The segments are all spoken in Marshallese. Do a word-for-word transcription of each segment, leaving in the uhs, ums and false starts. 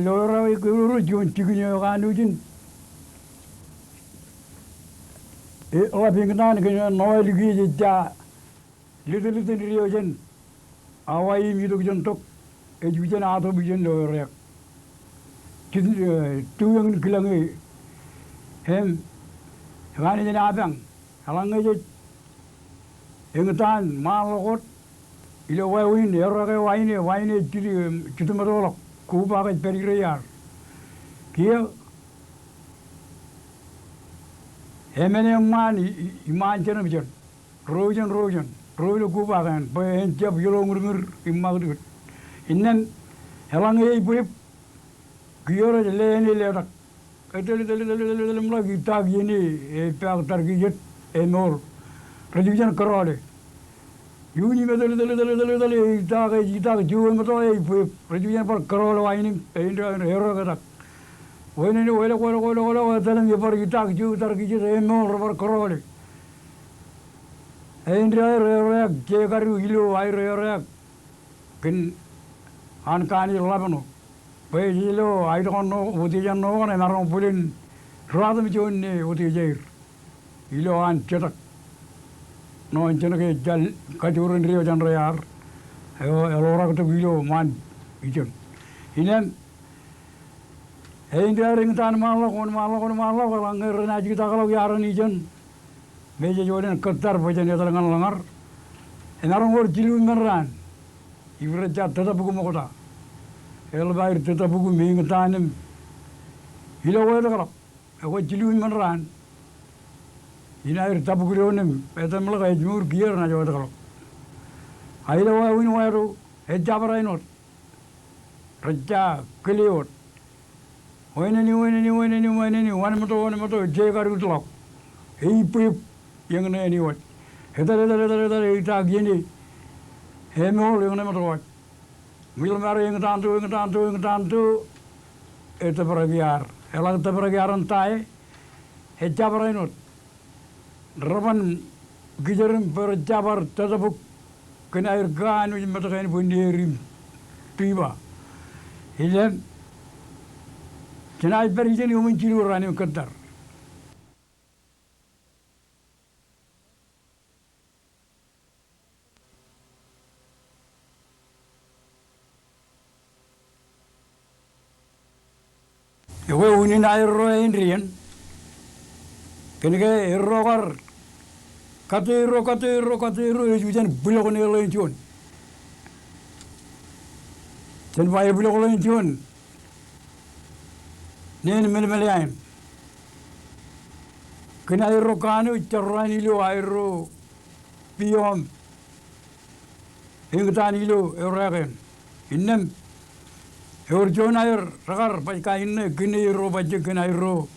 Loerā eo ke ro juon jikin eo ekaanujin. E, ḷap eñtaan kōn ṇoelukwiej ejja lōtlōt in ri eo jān awa im itok jān tok, ej ijen Atop ijen Loerā. Jin, e, tu eñin kilañ e. Im ekaanujin apañ. Eḷaññe jej eñtaan ṃaanḷọk wōt, ilo wāween errā ke waine, waine jitmeto ḷọk, kupak ej pād ire iaar. Kiiō emān eṃṃaan i, i, iṃaan jeṇe im jeṇe. Ro ijeṇ, ro ijeṇ, ro ilo kupak eṇ, bwe en jab iḷoñūrñūr im ṃakūtkūt. Innām eḷaññe ej bwebwe, kiiō rej leen e letak. Etōl, etōl, etōl, etōl, etōl im ḷak itak iien e, epaak tarkijet, emool. Rej ijen kōrọọle. Iuun im etōl, etōl, etōl, etōl, etōl, e itak, e itak, juon meto ej bwebwe. Rej ijen bar kōrọọle wain im, e indeeo, errā ke etak. Wāween eo elōk, elōk, elōk, elōk, etōl im ebar itak, juon tarkijet, emool, rebar kōrọọle. E indeeo, errā, errā, jekadu ilo aer errā. Kōn an kanooj ḷapṇo. Bwe ej lo aetokar ṇo, utiej eo ṇo kaṇ emaroñ bōlen ruwatimjuon ṇe utiej aer. Ilo an jetak. Ṇo en jeṇe ke ejjab kajoor indeeo jān rear. Eo, eḷoraktok ilo ṃaan ijeṇ. Innām e indeeo aer eñtaan ṃaanḷọk, wōnṃaanḷọk, wōnṃaanḷọk, eḷaññe renaaj itakḷọk iaar in ijeṇ. Me jej wōlen kōttar bwe jen etal ñan ḷōñar. Emaroñ wōr jilu iṃaan raan. Im rej jab tōtōpuk ṃokta. Eḷap aer tōtōpuk im eñtaan im ilo wōt ekḷọk. Ekwe jilu iṃaan raan. Inaaj tōpuk doon im etemḷọk ej mour kiiō renaaj wōt ekḷọk. A ilo wāween wāto, ejjab rainin wōt. Rej jab kile wōt. Wāween eo, wāween eo, wāween eo, wāween eo, wāween meto, wāween meto, jekadu ḷọk. Eibwebwe, eñin eo ej wōj. Etōl, etōl, etōl, etōl, e itak iien e. Emool, eñin eo meto wōj. Im ilo ṃaer eñtaan to, eñtaan to, eñtaan to. Etōprak iaar. Eḷak tōprak iaar in ta e. Ejjab rainin wōt. Reban kijer im bar jab bar tōtōpuk kōn aer kanooj im metak ānbwinnier im diba. Innām jenaaj pād ijeṇ iuṃwin jilu raan im kōttar. Ekwe unin aerro āindein. Kōnke erro kar kate erro, kate erro, kate erro, ej ijen bwilọk ṇe ḷein juon. Jen ba ebwilọk ḷein juon. Neen Melmeleaen. Kōn aerro kanooj jorrāān ilo aerro pioṃ eñtaan ilo eorā kein. Innām ewōr juon aer rekar baj kain ṇe kōn erro bajjek kōn aerro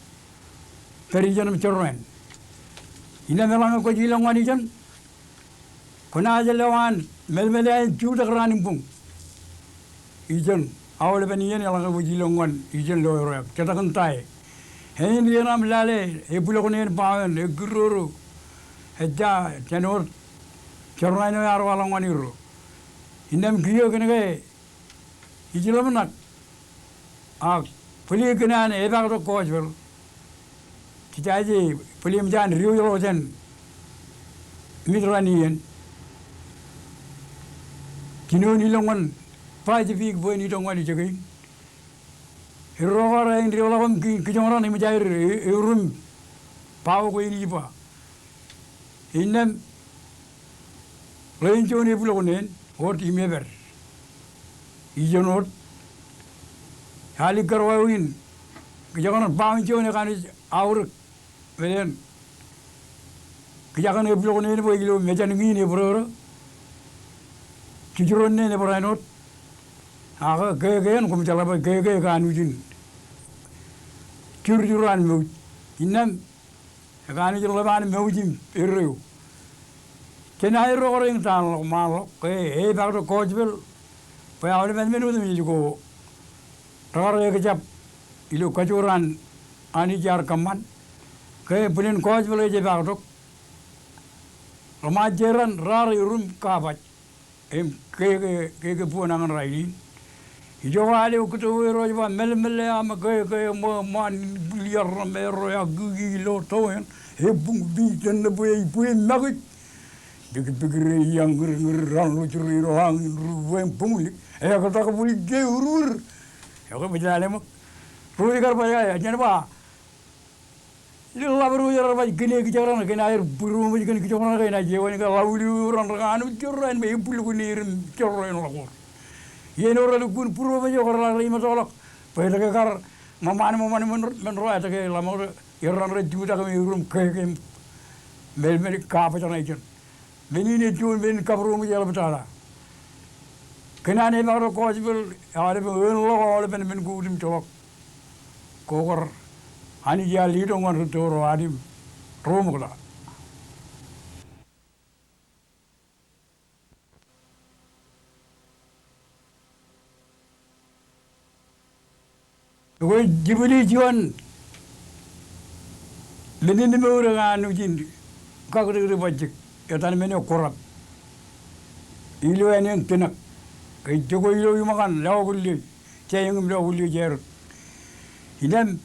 pād ijeṇ im jorrāān. Innām eḷaññe kwōj ilọk ñan ijeṇ, kwōnaaj lo an Melmeleaen jutak raan im boñ. Ijeṇ, aolepen iien eḷaññe kwōj ilọk ñan ijeṇ Loerā, jetak in ta e. Āindein aṃ lale ebwilọk ṇe in ba eṇ, ekkirroro. Ejja jān wōt jorrāān eo ear waḷọk ñan erro. Innām kiiō kōnke ij ḷōmṇak ak bōlen kōn an epaktok gospel. Jej aje bōlen jān diwōjḷọk jān Mediterranean. Jinoin ilọk ñan Pacific bwe en itok ñan ijoko in. Erro kar āindein ḷọk im ki-, kijoñan eṃōj aer e-, erom baaḷọk in ij ba. Innām ḷein juon ebwilọk ṇe in wōt im epād. Ijeṇ wōt. Alikkar wāween. Kijoñan baaṃ juon ekaanij aorōk. Meḷeḷein. Kijakan ebwilọk ṇe in bwe ilo mejān ñin ebōrōrō. Jijiroñ ṇe in ebarāinwōt. Ak keke eṇ koṃ jeḷā bwe keke ekanooj in. Jurjur an mouj. Innām Ekanooj in ḷōṃa an mouj im erreo. Jen aerro kar eñtaan ḷọk ṃaanḷọk ke epaktok gospel bwe aolepen men otemjej ko rekar ekjab ilo kajoor an Anij ear kōṃṃan ke bōlen gospel ej epaktok. Ḷōṃa jeran raar erom kabaj. Im ke, ke, ke, ke buon añin rainin. Ijo al eo kōto eo rej ba, meḷeḷe aṃ ke, ke ṃō, ṃaan bwilliar ro me ro eo kiki ilo to eṇ, ebuñ pij tōn bwe, bwe ṃakūj. Bikbik reiañ, ñūrñūr, raṇ ro jiro ilo añin ro bwe ebuñ lik. Ektak bwe ke urur. Ekwe baj lale ṃōk. Ro ikar baj, jen ba. Ḷap ro rej bar baj kine kijak raṇ, kōn aer būroṃōj kōn kijak raṇ, kōn aer jewan ke ḷap ilo raṇ rekanooj jorrāān me ebwilukkuun er im jorrāān ḷọk wōr. Iien eo relukkuun būroṃōj eo kar ḷak reiṃōtḷọk. Bwe etke kar ṃōṃan, ṃōṃan men, men ro etke ḷak ṃōk, er raṇ rej jutak im eurom ke, ke meḷeḷe kaabōjrak ijin. Men in ej juon men kabūroṃōj eḷap tata. Kōn an epaaktok gospel, aolepen, eḷọk aolepen men ko otemjej ḷọk. Ko kar Anij ear letok ñan rūtto ro ad im ro ṃokta. Ekwe Jibili juon men in mour eo an ujin kakūtkūt bajjek, etan men eo korab. Ilo āne in Tinak. Ej jokwe ilo iṃōkan Lọkullej, jāeñ im Lọkullej erik. Innem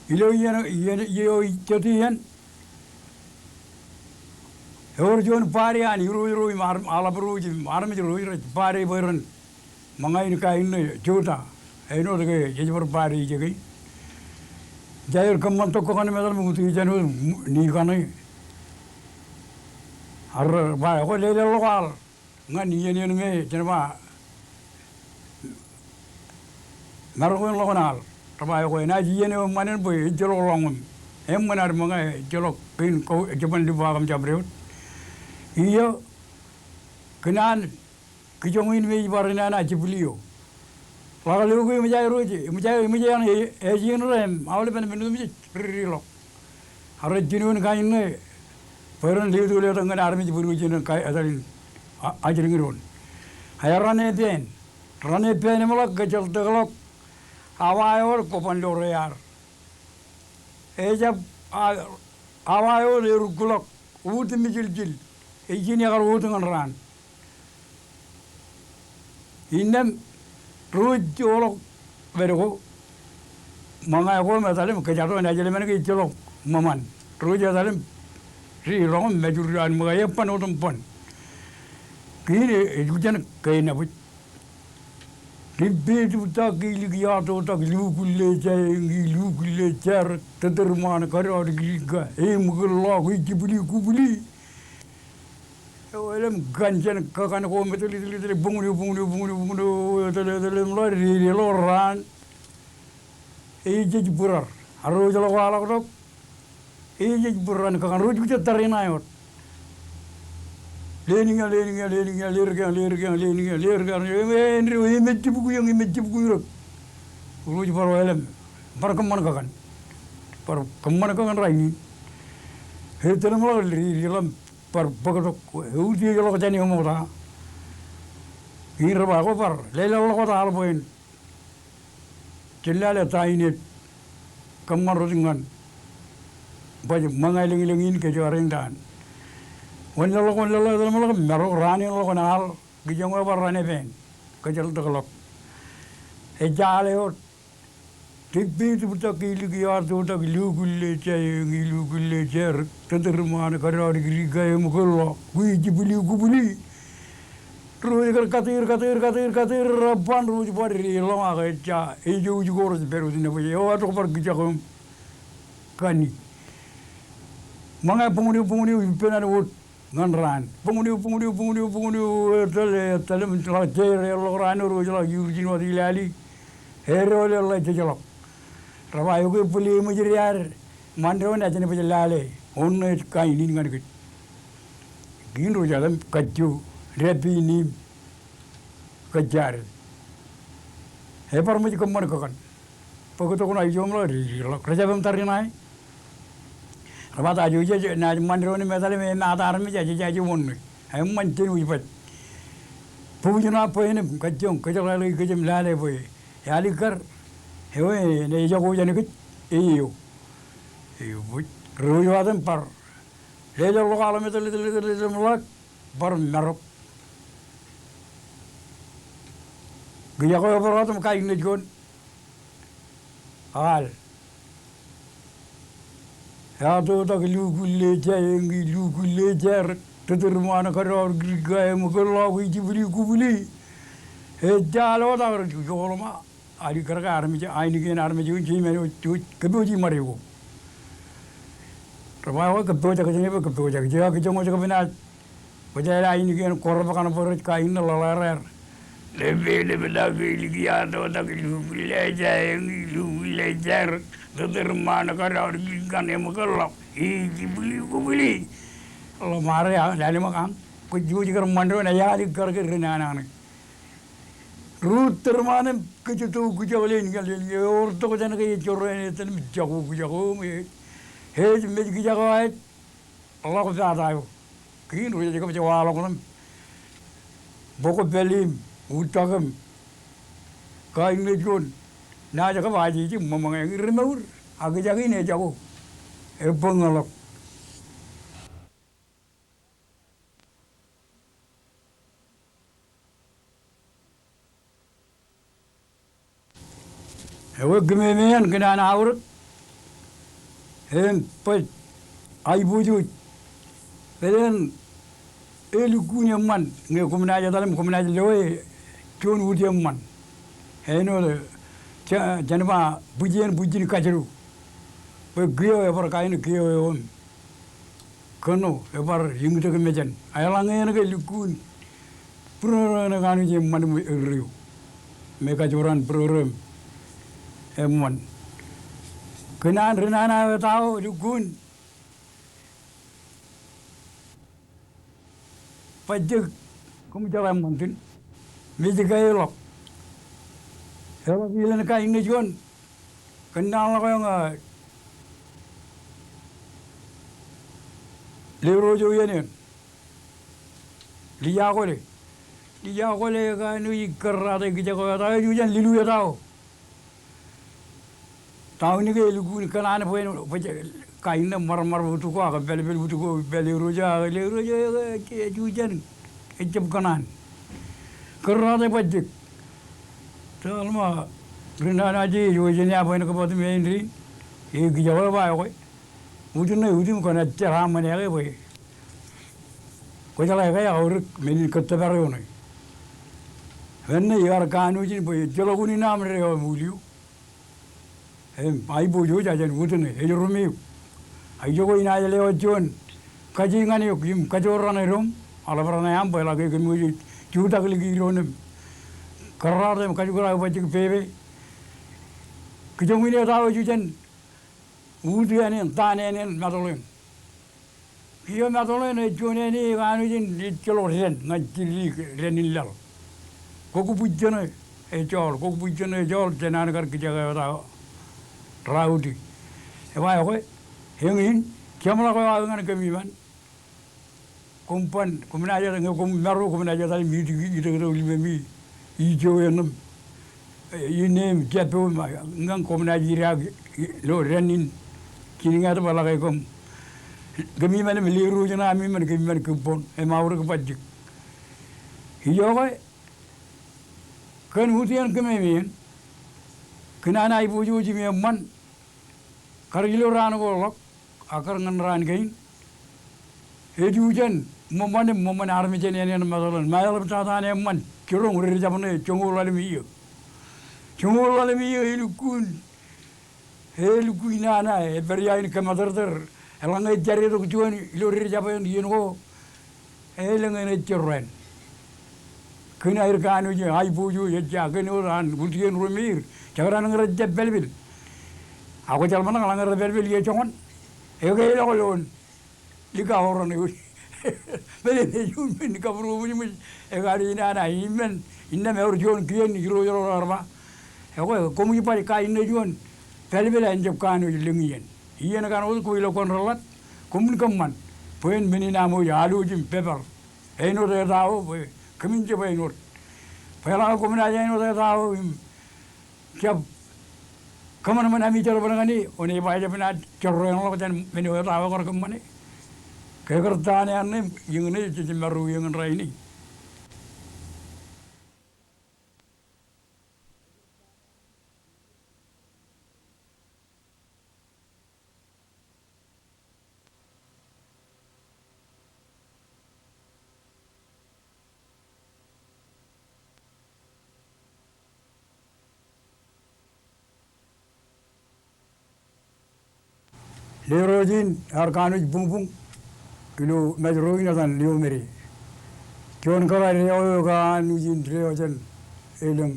ilo iien, iien, ilo jet iien, ewōr juon party an irooj ro im ar-, aḷap ro im armej ro rej party bwe ren ṃōñā in kain ṇe jota. Āinwōt ke jej bar party ijeke. Jej aer kōṃṃan tok kakan im etal ṃōk utiej jān wōt ni kaṇe. Ar ba ekwe leḷọk al ñan iien in me jen ba marok in ḷọk in al. Rej ba ekwe enaaj iien eo eṃṃan in bwe ejjeḷọk ḷọñōm. Eṃṃan ad ṃōñā ejjeḷọk kein ko, jeban lipaak im jabdewōt. Iiō, kōn an kijoñ in me ij bar nana Jibili eo. Ḷak ḷeo ke eṃōj aer ro, eṃōj aer, eṃōj aer ej, ej in rem, aolepen men otemjej ri, ri ḷọk. Ak rej jinoin kain ṇe bwe ren letok letok ñan armej bwe ren jino kain etal in, a, ajri ñan doon. Ak raṇe pen, raṇe pen im ḷọk ke jeltok ḷọk. Awa eo ej koban lo rear. Ejab, a, awa eo ej erukkuḷọk. Wōt im jiljil. Ej in ekar wōt ñan raan. Innem ro ej joḷọk pād ko, ṃōñā ko im etal im kōjatdọọn, ejjeḷọk men ke ejjeḷọk ṃōṃan. Ro ej etal im ri ḷọk im mejur an ṃōñā eban otem ban. Kein ej, ej jen kein nabōj. Ri pād tōptak ke ilik iaar tōptak, lukulle jāeñ, lukulle jārōk, tōtōrṃaan, kōdọọdik ri ka, eṃōkḷọk, ijibwili kubwili. Eo elōñ kaṇ jān kakan ko me tōl, tōl, tōl, buñūn eo, buñūn eo, buñūn eo, buñūn eo, tōl, tōl, im ḷọk, dedeḷọk raan. Ej jej bōrar. Ak ro ej ḷọk waḷọk tok. Ej jej bōrar an kakan, ro ej kōjat tariṇae wōt. Leniña, leniña, leniña, lerkeañ, lerkeañ, leniña, lerkeañ, lerkeañ, eo, eo, eo, eo, eo, eo, ej jibukwi eñ, ej jibukwi rōk. Ro ej bar elōñ. Bar kōṃṃan kakan. Bar kōṃṃan kakan rainin. Ej tōl im ḷọk, ri, ri ḷọk im bar bōktok, eutiej ḷọk jān eṃōkta. Im rej ba, ekwe bar leḷọk ḷọk wōt al bwe en jen lale ta in ej kōṃṃan rot ñan baj ṃōñā elōñlōñ in kōj eo aer in ta an. Wōn leḷọk, wōn leḷọk, wōn leḷọk, marok raan in ḷọk in al, kijoñ eo bar raṇe pen, kōjeltok ḷọk. Ej al eo wōt. Ri pād tōptak ke ilik iaar tōptak, lukulle jāeñ, lukulle jārōk, tōtōrṃaan, kōdọọdik ri ka, eṃōkḷọk, ijibwili kubwili. Ro ej kar kate er, kate er, kate er, kate er, rej ban ro ej bar dedeḷọñ ak ejja, ej jouj ko rej pād wōt nebōj, eo etok bar kijak im kanni. Ṃōñā buñūn eo, buñūn eo, ippān an wōt. Ñan raan. Buñūn eo, buñūn eo, buñūn eo, buñūn eo, etōl, etōl im ḷak jeir, eḷọk raan eo ro ej ḷak iur ijin wōt ilali. Edọọl eḷḷā jejḷọk. Rej ba eo ke bōlen eṃōj dear, ṃandeoon ej jen baj lale. Wōn ṇe ej kain in ñan kōj. Kein ro ej etal im kajjo, dāpin im kōjjare. Ebar ṃōj kōṃṃan kakan. Bōktok ṇa ijo im ḷọk, ri, ri ḷọk. Rej jab im tariṇae. Rej ba ta eo jej, naaj ṃandeoon im etal im emaat armej, ej, ej, ej wōn ṇe. Eṃṃan jen wōj baj. Bōk ijin ṇa bwe en im kajjoñ, kōjeḷāḷọke kōj im lale bwe. Ealikkar. Eo, eo, eo, ejako jān kōj. Eo. Eo, bōj. Ro eo wōt im bar. Leḷọk ḷọk al im etōl, etōl, etōl, etōl im ḷọk. Bar marok. Kijako ebar otem kain ṇe juon. Al. Ear totak lukkuun leja eñin, lukkuun leja erōk, tōtōr ṃaan kōdọọr, kūrka im kōḷḷọk, ijibwili kubwili. Ejja al otak rej joḷọk ṃaan. Alikkar ke armej, ainikien armej eo, jemen eo, eo, kōpooj im ṃade ko. Rej ba, "Eo, kōpooj ak jeñe bwe kōpooj ak jeñe, ak jeñe ej kōpnaaj." Kwōj aelōñ ainikien kōrōb kaṇ bwe rej kain ṇe ḷōḷāer. Lepelepelọk ke lik iar totak lukkuun leja eñin, lukkuun leja erōk, tōtōr ṃaan kōdọọr, kūrka im kōḷḷọk, ijibwili kubwili. Ḷōṃaro ia, lale ṃōk aṃ. Kwōj juon kar ṃan doon, ej alikkar ke ri nana ṇe. Ri tōtōr ṃaan im kōjatōk kujak leen, leen, leen, ewōr tokjān ke ej jorrāān etan im jako kujak eo im ej, ej mej kujak eo ej ḷọk pata eo. Kein ro ej kab je waḷọk ṇe im bōk pālle im uttak im kain ṇe juon. Naaj kab ajeje im ṃōṃōñā eñin ri mour. Ak kujak in ejako. Ebōñḷọk. Ewe kememeian kōn an aorōk im baj aiboojoj. Pād eṇ elukkuun eṃṃan ñe koṃ naaj etal im koṃ naaj loe juon ut eṃṃan. Āinwōt, ja-, jān ba bwijien bwijin kajdu. Bwe kiiō ebar kain kiiō eo im kōṇo ebar iñtok mejān. Eḷaññe eṇ ke lukkuun būrōrō eṇ kanooj eṃṃan im erreo. Me kajoor an būrōrō im eṃṃan. Kōn an ri nana eo etao lukkuun bajjek, koṃ jeḷā eṃṃan tin. Mej kaeḷọk. Eḷap ilen kain ṇe juon. Kōnnaan ḷọk eo ña Lerooj eo iien eṇ. Lijakole. Lijakole kanooj ij kōrraate kijak eo etao, ej jujen lilu etao. Tao ṇe ke elukkuun kōṇaan bwe en, bwe kain ṇe ṃarmar utko ak pālpel utko, pāl Lerooj eo ak Lerooj eo ke ej jujen ejjab kōṇaan. Kōrraate bajjek. Tōl ṃōk ri nana eo ej wōj in eo bwe en kōpootem āindein. E kijak eo ej ba ekwe. Ut ṇe, ut im kwōnaaj jeraaṃṃan e ke bwe kwōjeḷā ke eaorōk men in kōttōpar eo ṇe. Eṇ ṇe iar kanooj in bwe ejjeḷọk unin aṃ deo im ulio. Im aiboojoj jān ut ṇe, ej ri meḷeḷe. Ak ijoko inaaj lewōj juon kaje ñan eok im kajoor raṇ edoṃ, aḷap raṇe aṃ bwe eḷak ke kōmwōj jutak likidoon im kōrraate im kajukrak bajjek pepe. Kijoñin etao ej jujen ut āne eṇ, ta āne eṇ, Matōḷ eṇ. Kiiō Matōḷ eṇ ej juon āne kanooj in ejjeḷọk dān ñan jidik dān in laḷ. Kōkbwijjene ejjeḷọk, kōkbwijjene ejjeḷọk jān an kar kijak eo etao Rauti. Ej ba ekwe, eñin, jeṃḷọk eo aō ñan kōm iṃaan. Koṃ ban, koṃ naaj etal, ñe koṃ maro, koṃ naaj etal im itok, itok, itok limemi ijo eṇ im, e, ine im jab eo im, ñan koṃ naaj idaak ilo dān in. Jiniñ eo etōb eḷak ke koṃ, kōm iṃaan im Lerooj ṇe aṃ iṃaan, kōm iṃaan kōbboñ, im aorōk bajjek. Ijoke, kōn ut eṇ kememei eṇ, kōn an aiboojoj im eṃṃan, kar ilo raan ko ḷọk, ak kar ñan raan kein. Ej jujen ṃōṃan im ṃōṃan armej eṇ āne eṇ Matōḷ eṇ. Ṃaeḷap tata an eṃṃan, jiroñ ri jab ṇe joñoul ḷalem iiō. Joñoul ḷalem iiō elukkuun, elukkuun nana, epād ia in kōmatōrtōr. Eḷaññe ej jade tok juon ilo ri jab eṇ iien ko, elōñ eṇ ej jorrāān. Kōn aer kanooj, aiboojoj, ejja kōn wōt an ut iien ro meir. Jekdọọn ñe rej jab pālpel. Ak kwōjeḷā ṃōṇōṇō eḷaññe rej pālpel ie joñan. Eke elọk loon. Likaoran eo. Pālpel eo men kabūroṃōjṃōj. Ekanooj nana iṃaan. Innām ewōr juon kien Irooj ro raar ba. Ekwe, koṃij baj kain ṇe juon. Pālpel en jab kanooj lōñ iien. Iien kaṇ wōt ko ilo kōn reḷḷap, koṃwin kōṃṃan. Bwe en men in aṃ wōj alwōj im pepar. Āinwōt etao, bwe kōmin jab āinwōt. Bwe eḷaññe koṃ naaj āinwōt etao im jab kōṃanṃan ami jerbal ñan e, kwōn ba jab naaj jorrāān ḷọk jān men eo etao ekar kōṃṃane. Ke kar ta ṇe an ṇe, eñin ej jab maro eñin rainin. Leirooj in ear kanooj buñbuñ ilo Mājro in etan Liomere. Juon kōrā deo eo ke an ijin deo jān elōñ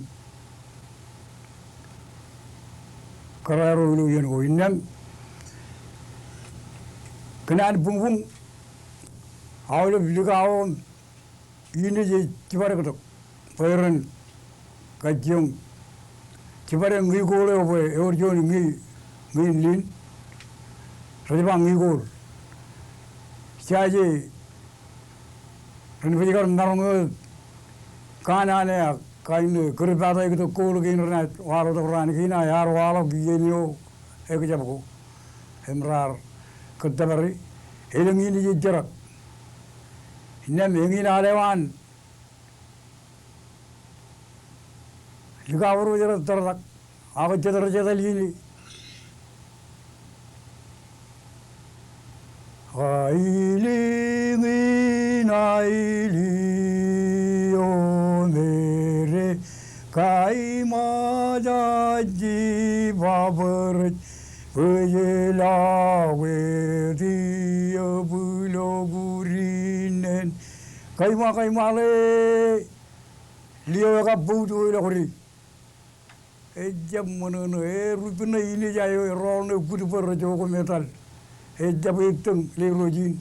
kōrā ro ilo iien ko. Innām kōn an buñbuñ aolep likao im inij ej jibadektok bwe ren kajjioñ jibadek ñi kool eo bwe ewōr juon ñi, ñi in lin, rej ba ñi kool. Jaje ren bōjkar maroñ eo kanooj eo ak kain eo kōrpaataiktok kool kein renaaj waḷọktok raan kein, ear waḷọk iien eo ekjab ko im raar kōttōpare. Elōñ inij ej jerak. Innām eñin al eo an likao ro rej tōrtak ak jet rej etal iien e. Ailiñin ailiomere, kaima jajji baba rej bwijlọk e, tijebu ilo kuj rinnen. Kaima, kaima ḷe. Lio ekab bout eo ilo kōde. Ejjab ṃōṇōṇō, erup ṇe inij eo, erọọl ṇe kut bwe rej jokwe im etal. Ejjab ettōñ Leirooj in.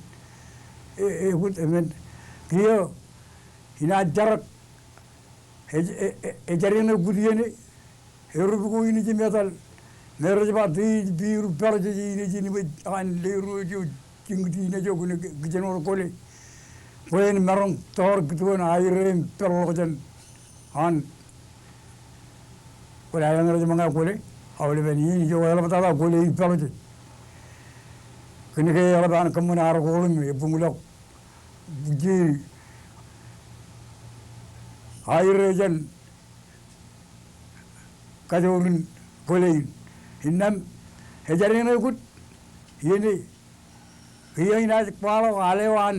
E, e, kut, emen. Kiiō, inaaj jarak. E, e, e, ejjab ṇe kut iien e. Erup ko inij im etal. Me rej ba tiij biur peḷọk je inij in im ej an Leirooj eo jiñti inij eo kōn ke kijenwōt kwōle. Bwe en maroñ tọọr kūtwōn aer im peḷḷọk jān an. Kwōle, aer rej ṃōñā kwōle, aolepen inij eo eḷaptata kwōle in peḷọk je. Kōn ke eḷap an kōṃṃan ar koḷ im ebuñḷọk bwijin aer jān kajoor in kwōle in. Innām ejjab ṇe kut iien e. Kiiō inaaj kwaḷọk al eo an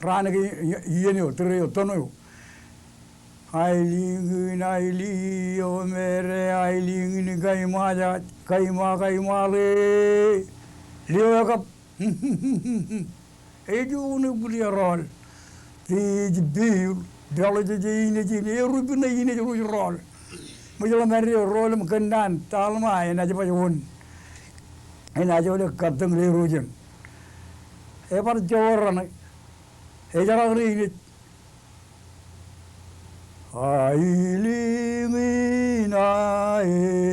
raan kein iien eo, tōre eo, tono eo. Ailiñin ailiomere, ailiñin kaima jajji, kaima, kaima ḷe. Lio ekab Ej juon eo kut erọọl. Tiij biur peḷọk je inij in, erup ṇe inij rej rọọl. Ṃōj ḷōṃaro rọọl im kōnnaan, ta ḷōṃa, enaaj baj wōn? Enaaj wōle kattōñ Leirooj in. Ebar joor raṇe. Ejarak ṇe inij. Ailiñin ailiomere,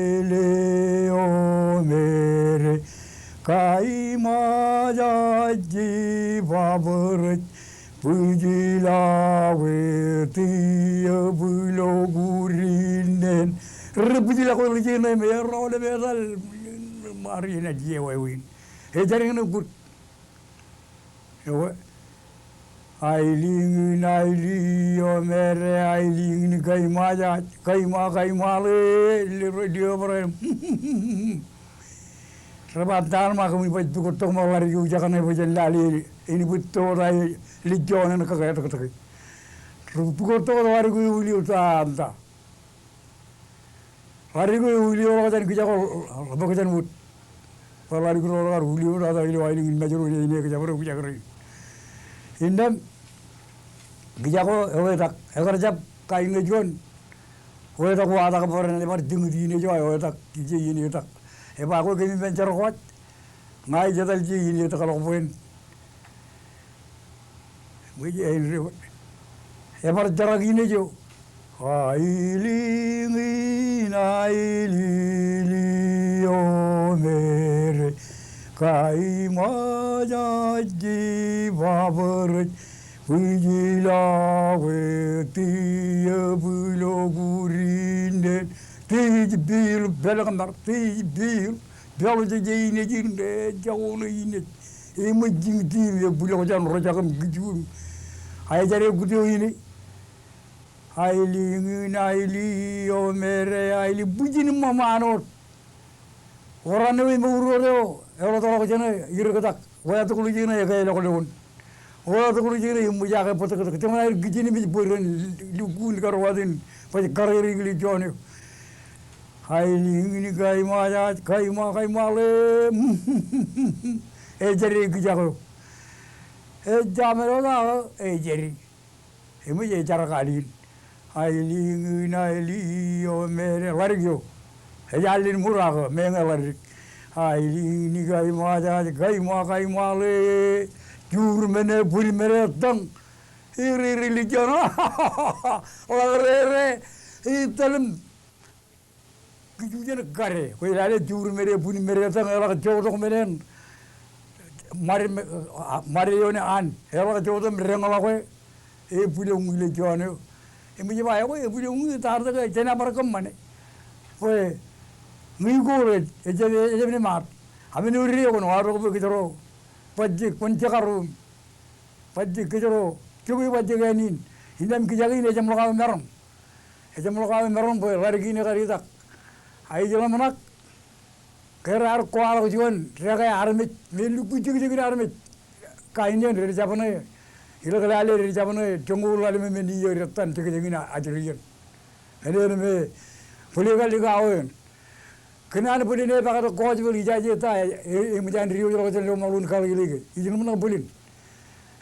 kaima jajji baba rej bwijlọk e, tijebu ilo kuj rinnen. Rej bwijlọk e ḷe, ijin ṇe me erọọl im etal. Ṃaar enaaj iọkwe wōn? Ejjab ṇe kut. Ewe, ailiñin ailiomere, ailiñin kaima jajji, kaima, kaima ḷe, lio, lio, bōrāān. Rej ba ta ḷōṃa kōmij baj pukot tok ṃōk ḷadik eo jekane bwe jen lale, inepōt to ta eo lijjoon en kake tōktōke. Rej pukot tok ḷadik eo ilo ta eo ta. Ḷadik eo uliolọk jān kijako ḷapḷọk jān wōt. Bwe ḷadik ro rej kar uliolọk tata ilo aelōñ in Mājro, ej ine kōjparok kōjparok. Innām kijako eo etak, ekar jab kain eo juon. Eo etak, watak bwe ren ebar jiñti inij eo, eo etak, ije iien etak. Eba, kwe kōmij men jar kōj. Ña ij etal je iien etak ḷọk bwe en Ebar jarak inij eo. Ailiñin ailiomere, kaima jajji baba rej bwijlọk e, tijebu ilo kuj rinnen. Tiij biur, pālōk ṃōk, tiij biur, peḷọk je inij in, ejako ṇe inij. Eṃōj jiñti im ebwijlọk jān rojak im kiju im. A ejjab ṇe kut eo ine. Ailiñin ailiomere, ailiñin bwijin ṃōṃaan wōt. Oran eo emour wōt eo, eḷotḷọk jeṇe irōktak. Wātok ḷe jeṇe ekailọk lowōn. Wātok ḷe jeṇe eṃōj aō bōtōktōk. Jeṃaan aer kijenmej bwe ren lukkuun karuwatin baj karere ilo juon eo. Aelōñ in kaiṃaajaj, kaiṃa, kaiṃaḷe. Ejjab ej kijak eo. Ejjab men eo ta, ejjab. Eṃōj ej jar kalin. Aelōñ in, aelōñ eo, meḷeḷe ḷaddik eo. Ej alen ṃur ak meñe ḷaddik. Aelōñ in kaiṃaajaj, kaiṃa, kaiṃaḷe. Jur men e, bwil men e, tōñ. Ere, ere, lijjoṇ. Ḷak rere. Ej tōl im kijujen kade, kwōj lale jur men e, bwil men e, tōñ, eḷak jotok men en. Ṃad, ṃad eo an, eḷak jotok im deñḷọk e, ebwiloñ ilo juon eo. Eṃōj ba, ekwe, ebwiloñ, etaar tok, jen bar kōṃṃane. Bwe ñe ikor ej, ejjab, ejjab emaat. Amen eo dede kwōn waḷọk bwe kōjro bajjek, kwōn jekar ro im bajjek kōjro, jokwe bajjek āne in. Innām kijak in ejeṃḷọk aō maroñ. Ejeṃḷọk aō maroñ bwe ḷaddik in ekar itak. A ej ḷōmṇak ke raar kwaḷọk juon dekā armej me lukkuun jekjekin armej. Kain eṇ rej jab ṇe, ilōk lale rej jab ṇe joñoul ḷalem im iiō dettan jekjekin ajri eṇ. Men eṇ me bōlen kar likao eṇ. Kōn an bōlen epaaktok gospel ijaje ta, e, e, eṃōj an diwōjḷọk jān lọmọọr in Kalkileke. Ij ḷōmṇak bōlen.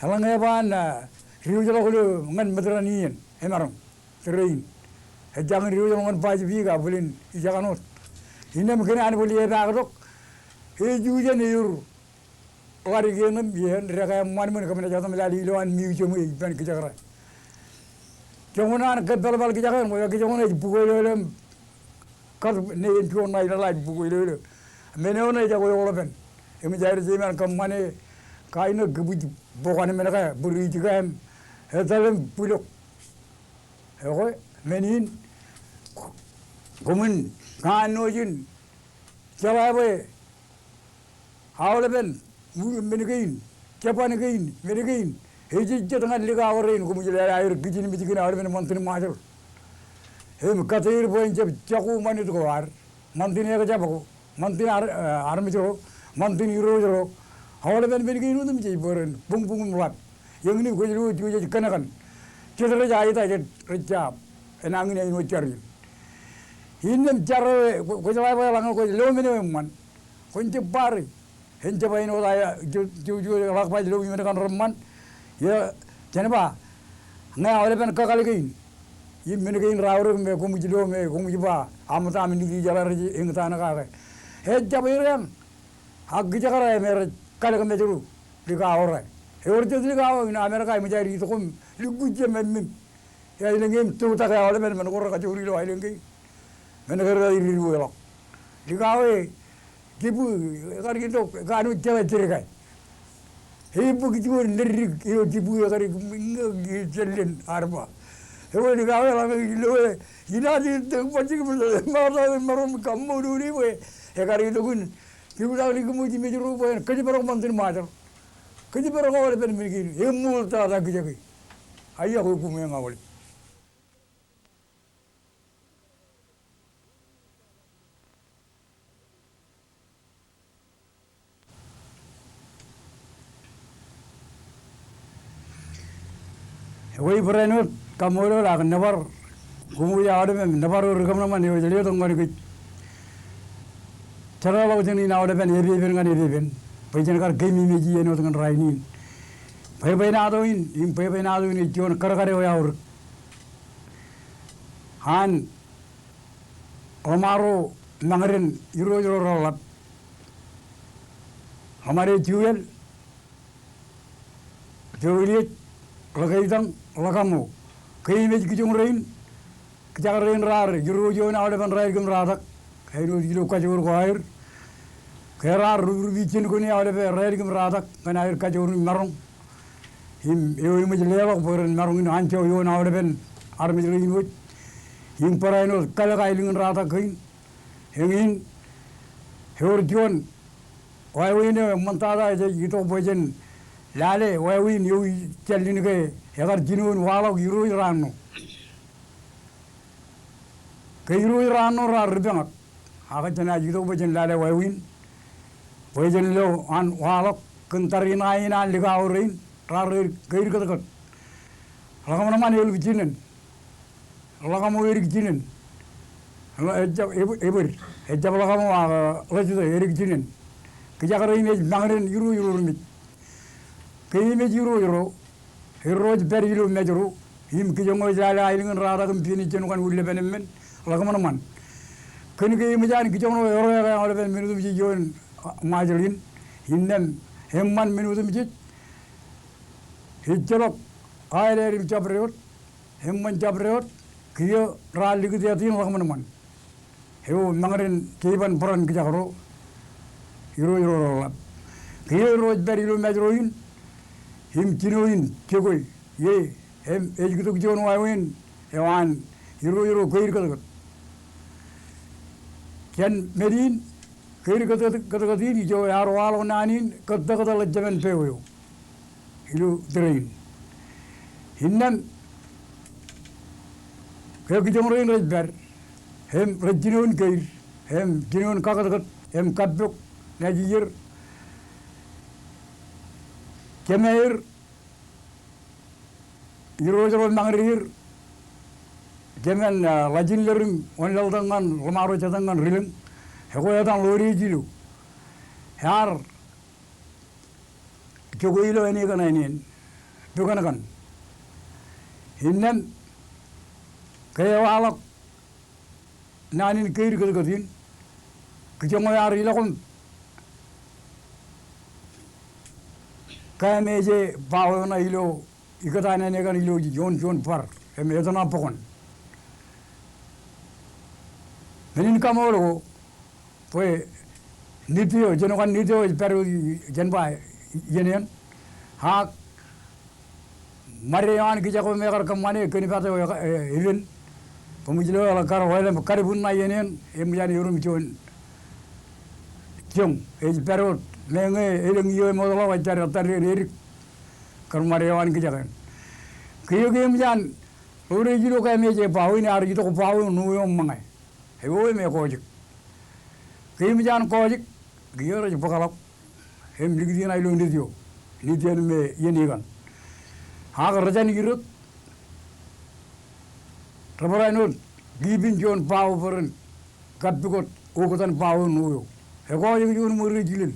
Eḷaññe eba an, a, diwōjḷọk ilo ñan Matiran iien, emaroñ. Tōre in. Ejjañin diwōjḷọk ñan Pacific a bōlen ijekanooj. Innām kōn an bōlen epaaktok, ej jujen eur ḷaddik eṇ im iien dekā eṃṃan ṃōn kōmnaaj jota im lale ilo an museum e ippān kijakra. Joñan an kōppalpal kijak eṇ, kwōj ba kijoñan ej bukweilōlō im kar ne en juon ṇa ilọk ḷaaj bukweilōlō. Men eo ṇe ej ak eoḷapen. Eṃōj aer jeiṃan kōṃṃane kain eo kibwij bukwōn men ka bwidej ka im etal im bwilok. Ekwe, men in koṃwin kanooj in jeḷā bwe aolepen men kein, jeban kein, men kein ej ejjet ñan likao rein, koṃij lale aer kijin mejkin aolepen ṃantin Ṃajeḷ. Im kate er bwe en jab jako ṃanit ko ad, ṃantin ekjab ko, ṃantin ar-, eh, armej ro, ṃantin irooj ro, aolepen men kein otemjej bwe ren buñbuñ im ḷap. Eñin kwōj lo juj ej kōnkan. Jet rej aita jet rej jab. Enañin āinwōt jar in. Innām jar eo, kwō-, kwōj ḷak bwe eḷaññe kwōj lo men eo eṃṃan, kwōn jab bar e. En jab āinwōt aō, jo-, jo-, jo-, ḷak baj lo men kaṇ reṃṃan. Ie, jen ba, ñe aolepen kakōḷḷe kein im men kein raorōk me koṃij lo me koṃij ba, aṃ ta aṃ niti jeḷā rej eñtaan kake. Ejjab er eañ. Ak kijakar e me rej kalōk mejro likao ro. Ewōr jet likao in Amerika eṃōj aer itok im lukkuun jab meṃṃim. Aelōñ in tōtak e aolepen men ko rekajoor ilo aelōñ kein. Men ke rej diwōjḷọk. Likao e, Kibu, ekar itok, kanooj jeḷā jerka. Ebōk juon leddik eo Kibu ekar itok, ñe jellen arba. Ewe likao e ḷak ilo e, inaaj itok bajjek im ṃaata im maroñ kaṃṃoolol e bwe ekar itok in Kibu ḷak likimoji mejro bwe en kōjparok ṃantin Ṃajeḷ. Kōjparok aolepen men kein, eṃṃool tata kijake. Aia, kwe koṃ eñ aolep. Ekwe, barāinwōt kaṃṃoolol ak nōbar koṃ wōj aolep im nōbar eo ri kōṃanṃan eo ej letok ñan kōj. Jeḷāḷọkjeṇ in aolepen epepen ñan epepen bwe jen kar keememej iien wōt ñan rainin. Bwebwenato in, im bwebwenato in ej juon kadkad eo eaorōk. An ḷōṃaro mañden irooj ro reḷap. Ḷōṃaro Joel, Joel Iej, ḷōkeitañ, ḷōkamo. Keememej kijoñ rein, kijak rein raar irooj ioon aolepen raelōñ im ratak. Āinwōt ilo kajoor ko aer. Ke raar ruprup ijin ko ṇe aolepen raelōñ im ratak ñan aer kajoor in maroñ. Im eo eṃōj leḷọk bwe ren maroñ in anjọ ioon aolepen armej rein wōj. Im barāinwōt kalōk aelōñ in ratak kein. Eñin, ewōr juon wāween eo eṃṃantata ej itok bwe jen lale wāween eo ij jallin ke ekar jinoin waḷọk irooj raan ṇo. Ke irooj raan ṇo raar ri peñak. Ak jenaaj itok bwe jen lale wāween. Bwe jen lo an waḷọk kōn tariṇae in an likao rein raar ri keirkōtkōt. Ḷōṃaroṃ ṃan Elip Jinen. Ḷōṃaroṃ Erik Jinen. Ejab, eb-, ebōd, ejab ḷọk aṃ ak ḷōjtō edik jinen. Kijakro im ej mañōṇ in irooj ro ri mej. Ke im ej irooj ro, erro ej pād ilo mej ro, im kijoñ eo ej lale aelōñ in ratak im pinej jān ukan ullepen emān, ḷōkṃanṃan. Kōn ke eṃōj an kijoñ ro erro ekwe aolepen men otemjej ioon Ṃajeḷ in, innām eṃṃan men otemjej, ejjeḷọk aeleel im jabdewōt, eṃṃan jabdewōt, kiiō raar likūt āt in ḷōkṃanṃan. Eo mañōṇ in keiban bōran kijakro, irooj ro reḷḷap. Kiiō erro ej pād ilo mej ro in, im jino in jokwe, ie, im ej kūtok juon wāween, eo an irooj ro keid kōtkōt. Jān men in, keid kōtkōt, kōtkōt in, ijo ear waḷọk naan in, kōttōktōl ḷọk jemān peo eo ilo tōre in. Innām ke kijoñ rein rej pād, im rej jinoin keid, im jinoin kakōtkōt, im kappok, naaj iier, jemāer, irooj ro mañdeer, jemān, ah, ḷajin leer im wōnlaḷtak ñan ḷōṃaro jatōñ ñan ri lōñ, ekwe etan ḷodeej ilo. Ear jokwe ilo āne kaṇ āne in, pukot kaṇ. Innām ke ewaḷọk naan in keid kōtkōt in, kijoñ eo ear ilọk im kameje bao eo ṇa ilo ikōtaan āne kaṇ ilo ioon juon bar, im etōṇa bōkōn. Men in kaṃool ko, bwe Nit eo, jān ukan Nit eo ej pād wōt jān ba iien eṇ. Ak ṃade eo an kijak eo me ekar kōṃṃane kōn bat eo e, e, epen. Bwe ṃōj ilo eḷak kar, wāween kar bwin ṇa iien eṇ, eṃōj an erom juon joñ, ej pād wōt, meñe elōñ iiō eṃootḷọk ej pād ettā deen edik kar ṃade eo an kijak eṇ. Kiiō ke eṃōj an ḷodeej ilo kameje bao in, ear itok bao eo ṇo eo ṃōñā. Eo im ekojak. Ke eṃōj an kojak, kiiō rej bōkḷọk im likūt iien ṇa ilo Nit eo. Nit eṇ me iien ikaṇ. Ak rej jān irōt, rej bar āinwōt kipin juon bao bwe ren kappukot oktan bao eo ṇo eo. Ekojak juon ṃōre jilel.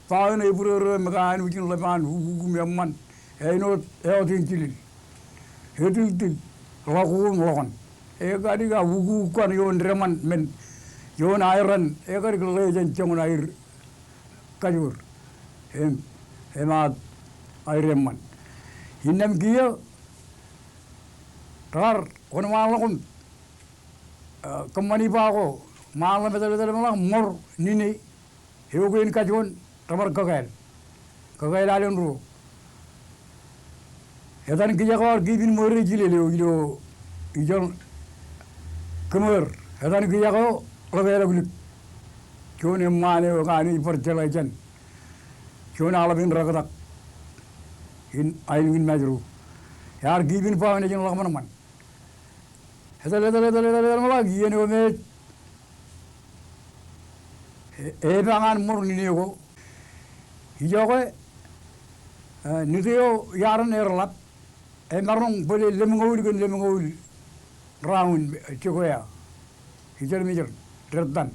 Bao eṇ ebūrōrō im kanooj in ḷap an ukuk im eṃṃan. Āinwōt eotin jilel. Etiltil. Ḷọk ko im ḷọkōn. Ekadik aō ukuk kaṇ ioon deṃaan men. Ioon aeran. Ekadik ḷe jān joñan aer kajoor. Im, im aer eṃṃan. Innām kiiō raar wōnṃaanḷọk im, ah, kōṃṃani bao ko. Ṃaanḷọk im etal, etal im ḷak ṃor nine. Eo kein kajoon, rej bar kakāāl. Kakāāl alen ruo. Etan kijak eo ear kipin ṃōre jilel eo ilo ijeḷ kōmāer. Etan kijak eo ḷak eḷaplik. Juon eṃṃaan eo ekanooj bar jeḷā jān juon aḷap in rektak in aelōñ in Mājro. Ear kipin bao nejin ḷōkṃanṃan. Etal, etal, etal, etal, etal im ḷak iien eo me ej, e, epañ an ṃor nine ko. Ijoke, e, Nit eo iaar eṇ ear ḷap, emaroñ bōle lemñoul kōn lemñoul raun, e, jokwe eo. Ijeḷ im ijeḷ, dettan.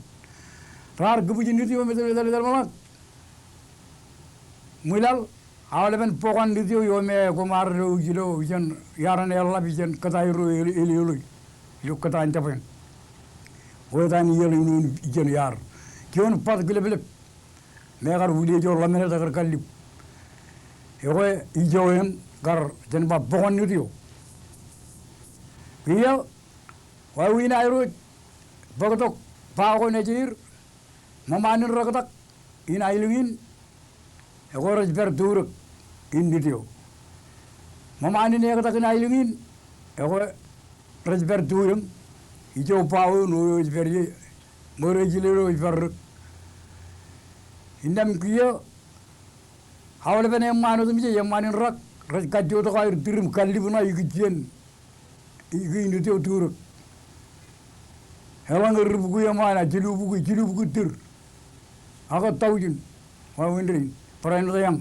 Raar kōbwij Nit eo im etal, etal, etal im ḷak. Ṃwilaḷ, aolepen bok an Nit eo, eo me koṃ ar lo ilo ijeṇ, iaar eṇ eḷap ijeṇ kōtaan ro el, el, ilo, ilo kōtaan jabwe eṇ. Eo etan iiō ḷe inoin ijeṇ iaar. Juon bat kileplep me ekar wūliejo ḷōmṇak ekar kallib. Ekwe ijo eṇ kar jān ba bok an Nit eo. Kiiō wāween aer wōj bōktok bao ko nejier, ṃōṃaan in rektak in aelōñ in, ekwe rej pād turōk in Nit eo. Ṃōṃaan in ektak in aelōñ in, ekwe rej pād tuiōñ, ijo bao eo ṇo eo ej pād ie, ṃōre jilel eo ej pād rōk. Innām kiiō aolepen eṃṃaan otemjej, eṃṃaan in rak, rej kajjotok aer tir im kallib ṇa ikijjien ikijjien Nit eo turōk. Eḷaññe ri bukwi eṃṃaan, a jilu bukwi, jilu bukwi tir. Ak tọujin wāween rein, barāinwōt eañ.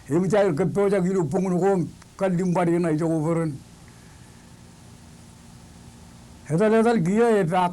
Eṃōj aer kōppojak ilo buñūn ko im kallib bar ie ṇa ijoko bwe ren. Etal, etal kiiō epaak.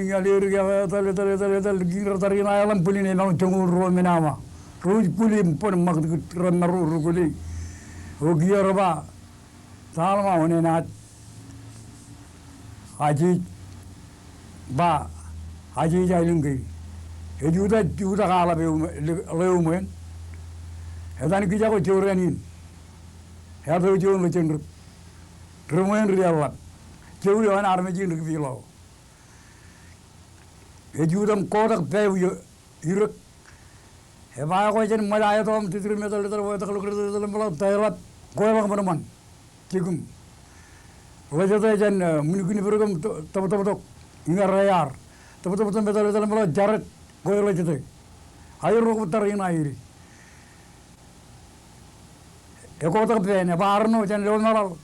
ālikin ñāāt erik eo etal, etal, etal, etal, kiiñ rej tar in aeḷap bwilin emaroñ joñoul ruo men aṃ. Rej kwōle im bōn ṃakūtkūt, rej maroñ rej kwōle. O kiiō rej ba, ta ḷōṃa oṇāān ad? Ajej, ba, ajej aelōñ ke. Ej uta, utak aḷap eṃ, ḷe eṃṃan. Etan kijak eo joran in. Etan eo juon ḷe jen rip. Ri ṃweo ri eḷap. Jowi eo an armej in ri kipeḷḷọk. Ej utam kotak pāp eo irōk. Eba ekwe jen ṃōj aetok im titri im etal etal, etal ḷọk, etal ḷọk, etal ḷọk, ta eḷap, kwe ḷọk ṃōṇ ṃōṇ. Jikin. Ḷe jete jān, eh, ṃwin kiniprik im to-, tōptōptok. Iñar ear. Tōptōptok im etal etal im ḷọk jared. Kwe ḷe jete. Aerro kab tar in aer. Ekotak pān, eba arṇo jān lọmeḷaḷ.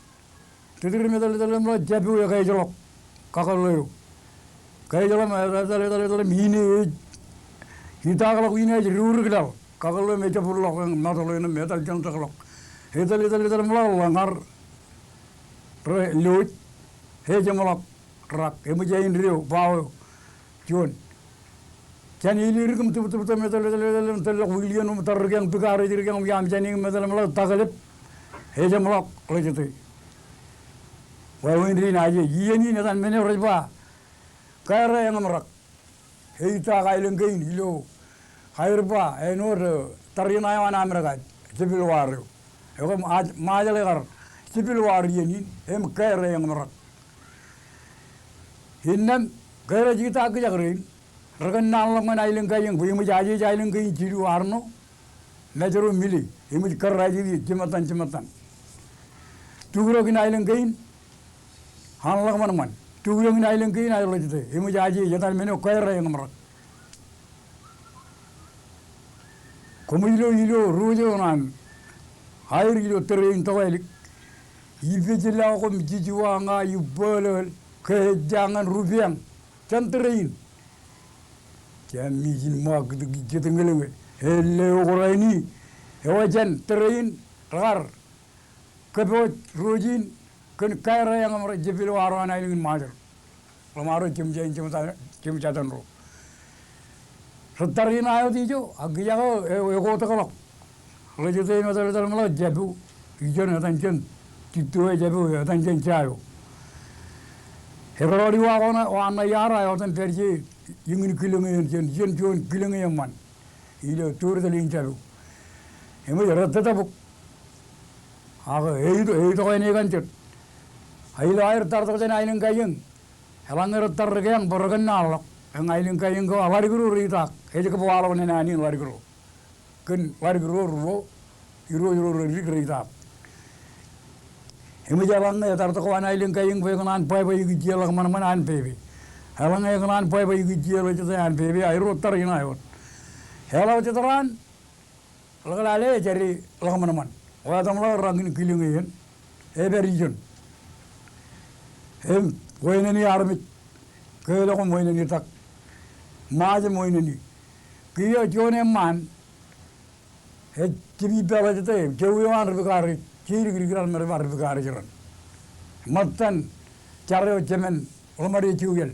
Titri im etal etal im ḷọk jabū ekaejḷọk. Kakōḷḷe eo. Kaejḷọk im etal etal etal im ine ej. Itaakḷọk ine ej riwrik laḷ. Kakōḷḷe im ejabūrḷọk eñ matoḷ in im etal jān tok ḷọk. Etal etal etal im ḷọk ḷōñar. Rej lọj. Ejeṃḷọk rak. Eṃōj āindeeo. Bao eo. Juon. Jān ilidik im tūptūptok im etal etal etal im tōl ḷọk wiil iien im tar ri keañ, pika rej ri keañ, iaam jān eñ im etal im ḷọk taklep. Ejeṃḷọk ḷe jete. Wāween dein aje. Iien in etan men eo rej ba. Kaere eñ im rak. Eitaak aelōñ kein ilo. Aer ba, āinwōt, eh, tar in eo an Amerika. Civil War eo. Ekwe Ṃajeḷ ekar. Civil War iien in. Im kaere eñ im rak. Innām, ke rej itaak kijak rein, rekōnnaan ḷọk ñan aelōñ kajeñ, bwe eṃōj ajeej aelōñ kein jilu arṇo, Mājro Mili, eṃōj kōrā jete, jimattan, jimattan. Tukdọk in aelōñ kein, an ḷọk ṃōṇ ṃōṇ. Tukdọk in aelōñ kein, aer ḷe jete, eṃōj ajeej, etan men eo kaere eñ im rak. Koṃij lo ilo ruo eo an, aer ilo tōre in tokālik. Ipejlọk im jijuwañ ña ibōlōl, ke ejja ñan rupeañ. Jān tōre in. Jān mijin ṃōk kūtōk jet ñelōñe. Āinwōt eo kōrā in, ewōr jān tōre in, rekar. Kōpooj ruo in, kōn kaere eñ im rak Civil War eo an aelōñ in Ṃajeḷ. Ḷōṃaro jemjein, jemjein, jemjein ro. Rej tar in aō ijo, ak kijak eo, e, ekotak ḷọk. Ḷe jete im etal etal im ḷọk jabū. Ijeṇ etan jān, jitto eo jabū, etan jān ja eo. Ekar rọọl iwa ko an, wa an ṇa iar eo etan pād je, iñin kilōñ eṇ jān, jān juon kilōñ eṃṃan. Ilo tōrtōl in jabū. Eṃōj rej tōtōbōk. Ak e, e, eitok āne kaṇ jet. Ilo aer tar tok jān aelōñ kajeñ. Eḷaññe rej tar ri keañ bwe rekōnnaan ḷọk. Eñ aelōñ kajeñ ko ḷadik ro reitaak. Ej kab waḷọk naan in ḷadik ro. Kōn ḷadik ro ruo. Irooj ro redik reitaak. Eṃōj eḷaññe etar tok ko an aelōñ kajeñ bwe ekōṇaan bwebwe ikijjien ḷọk ṃōṇ ṃōṇ an pepe. Eḷaññe ekōṇaan bwebwe ikijjien ḷe jete an pepe, aerro tar in aō. Eḷak jetraan, ḷōk lale ejade ḷọk ṃōṇ ṃōṇ. Wāween ḷọk rañin kilōñ eṇ. Epād ijeṇ. Im, wāween armej. Keḷọk im wāween tak. Ṃaaj im wāween. Kiiō juon eṃṃaan. Ej jab ippāḷọk jete, jowi eo an ripikar ej, jeidikdik raṇ me rej ba ripikar ej raṇ. Ṃōttan, jar eo jemān, ḷōṃade jowi eo.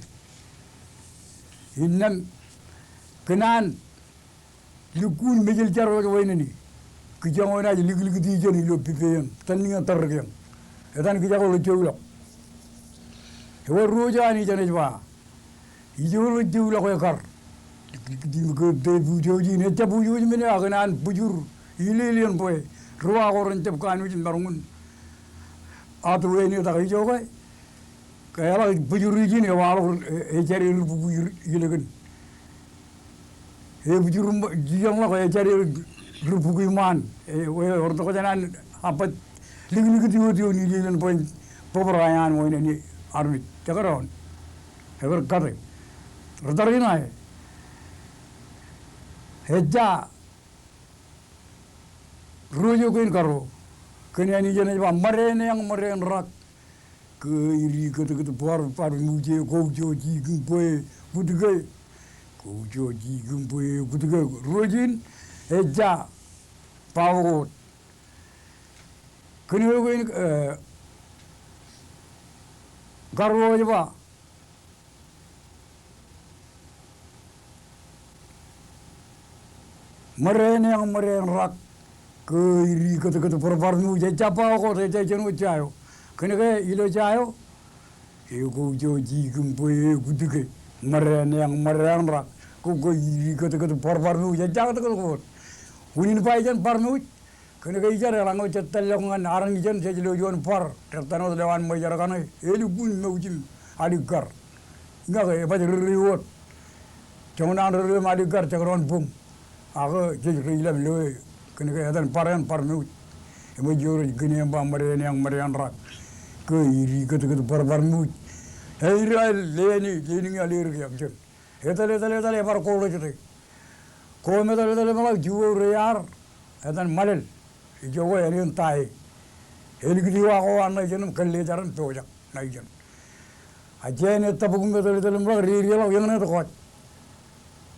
Innām, kōn an, lukkuun mejel jar eo ej wāween. Kijoñ eo enaaj liklikūt ijeṇ ilo pepe eṇ, tōl ñan tōl ri keañ. Etan kijak eo ḷe jowi ḷọk. Ewōr ruo eo an ijeṇ ej ba. Ijo ḷe jowi ḷọk ekar. Liklikūt im kōttāik bujoj in, ejjab bujoj men eo ak kōn an bujur. Ilelien bwe. Ruo ko ren jab kanooj maroñ in. Ato āne tak ijo ke. Ke eḷak bujur ijin ewaḷọk, e, ejade ri buku ilōkān. Ebujur im jijeṇ ḷọk ejade ri buku iṃaan. E, wōr tok jān an abbōj liklikūt ioon ioon ilelien bwe. Bōbrae an wāween armej. Jekdọọn. Ekar kate. Rej tar in aō. Ejja. Ruo eo kein karuo. Kōn āne ijeṇ ej ba ṃōde eṇ eañ ṃōde eṇ rak. Ke ri kōtkōt bar, bar muje, kouj eo jikin bwe, butke. Kouj eo jikin bwe, butke. Ruo in, ejja, bao ko wōt. Kōn eo kein, e, karuo ej ba. Ṃōde eṇ eañ ṃōde eṇ rak, ke ri kōtkōt bar, bar muje, ejja bao ko wōt, ejja ijeṇ wōt ja eo. Kōnke ilo ja eo, e kouj eo jikin bwe e kutke, ṃōde eṇ eañ ṃōde eṇ rak, Ko, ko ij kōtkōt bar, barmouj, ejja kōtkōt wōt. Unin ba ijeṇ barmouj, kōnke ijeṇ eḷaññe jej tōllọk ñan armej ijeṇ jej lo juon bar, rej tōn wōt lowaan ṃweijer kaṇe, elukkuun mouj im alikkar. Ñe ke ebaj rere wōt. Joñan rere im alikkar, jekdọọn boñ. Ak jej rej ilọk loe, kōnke etan bar eṇ barmouj. Eṃōj eo rej kine im ba ṃōde eṇ eañ, ṃōde eṇ rak. Ke ij kōtkōt bar, barmouj. Ej ri aer leeni, leeni ña leer ke ak jen. Etōl, etōl, etōl, ebar ko ḷọk jete. Ko im etōl, etōl im ḷọk, juon eo rej ar, etan Ṃalel. Ijo ko āne in Tae. Elikūt iwa ko an ṇa ijeṇ im kōlle jar im pojak ṇa ijeṇ. A jān etōpōk im etōl, etōl im ḷọk, ri, ri ḷọk eñṇe tok wōj.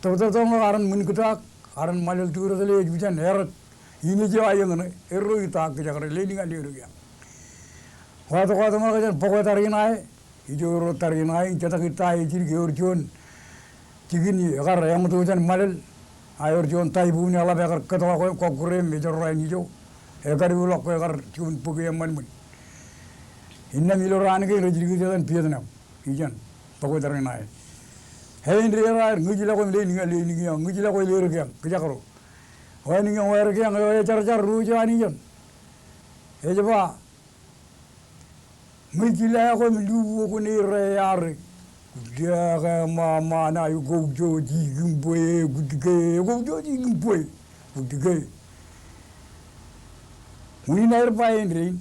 Tōptōp im ḷọk, armej ṃwinkūtaak, armej Ṃalel Tuur etōl ej ijeṇ, erōk. Inij eo aō eñṇe, erro itaak kijakro, leeni ña leer ke. Wa tok, wa tok im ḷọk jān bōk eo tar in ae, Ijo ro tar in ae, jetōb in Tae ej jidik, ewōr juon jikin ekar eṃōto jān Ṃalel. A ewōr juon typhoon eḷap ekar kōtḷọk e, kọkkure im ejorrāān ijo. Ekar ḷọk ko ekar juon bōk eṃṃan ṃōn. Innām ilo raan kein rej likūt etan Vietnam. Ijeṇ, bōk eo tar in ae. Āindein raar ñijlọk im leeni ña, leeni ña, ñijlọk im leer ke, kijakro. Wānōk ñan wāween ke, eo ej jar, jar ro eo an ijeṇ. Ej ba, Ñe ij lale ko im luo ko ṇe rear e, kūtke ke ṃōṃaan, eo koujoji kimbwe, kūtke, koujoji kimbwe, kūtke. Unin aer ba āindein.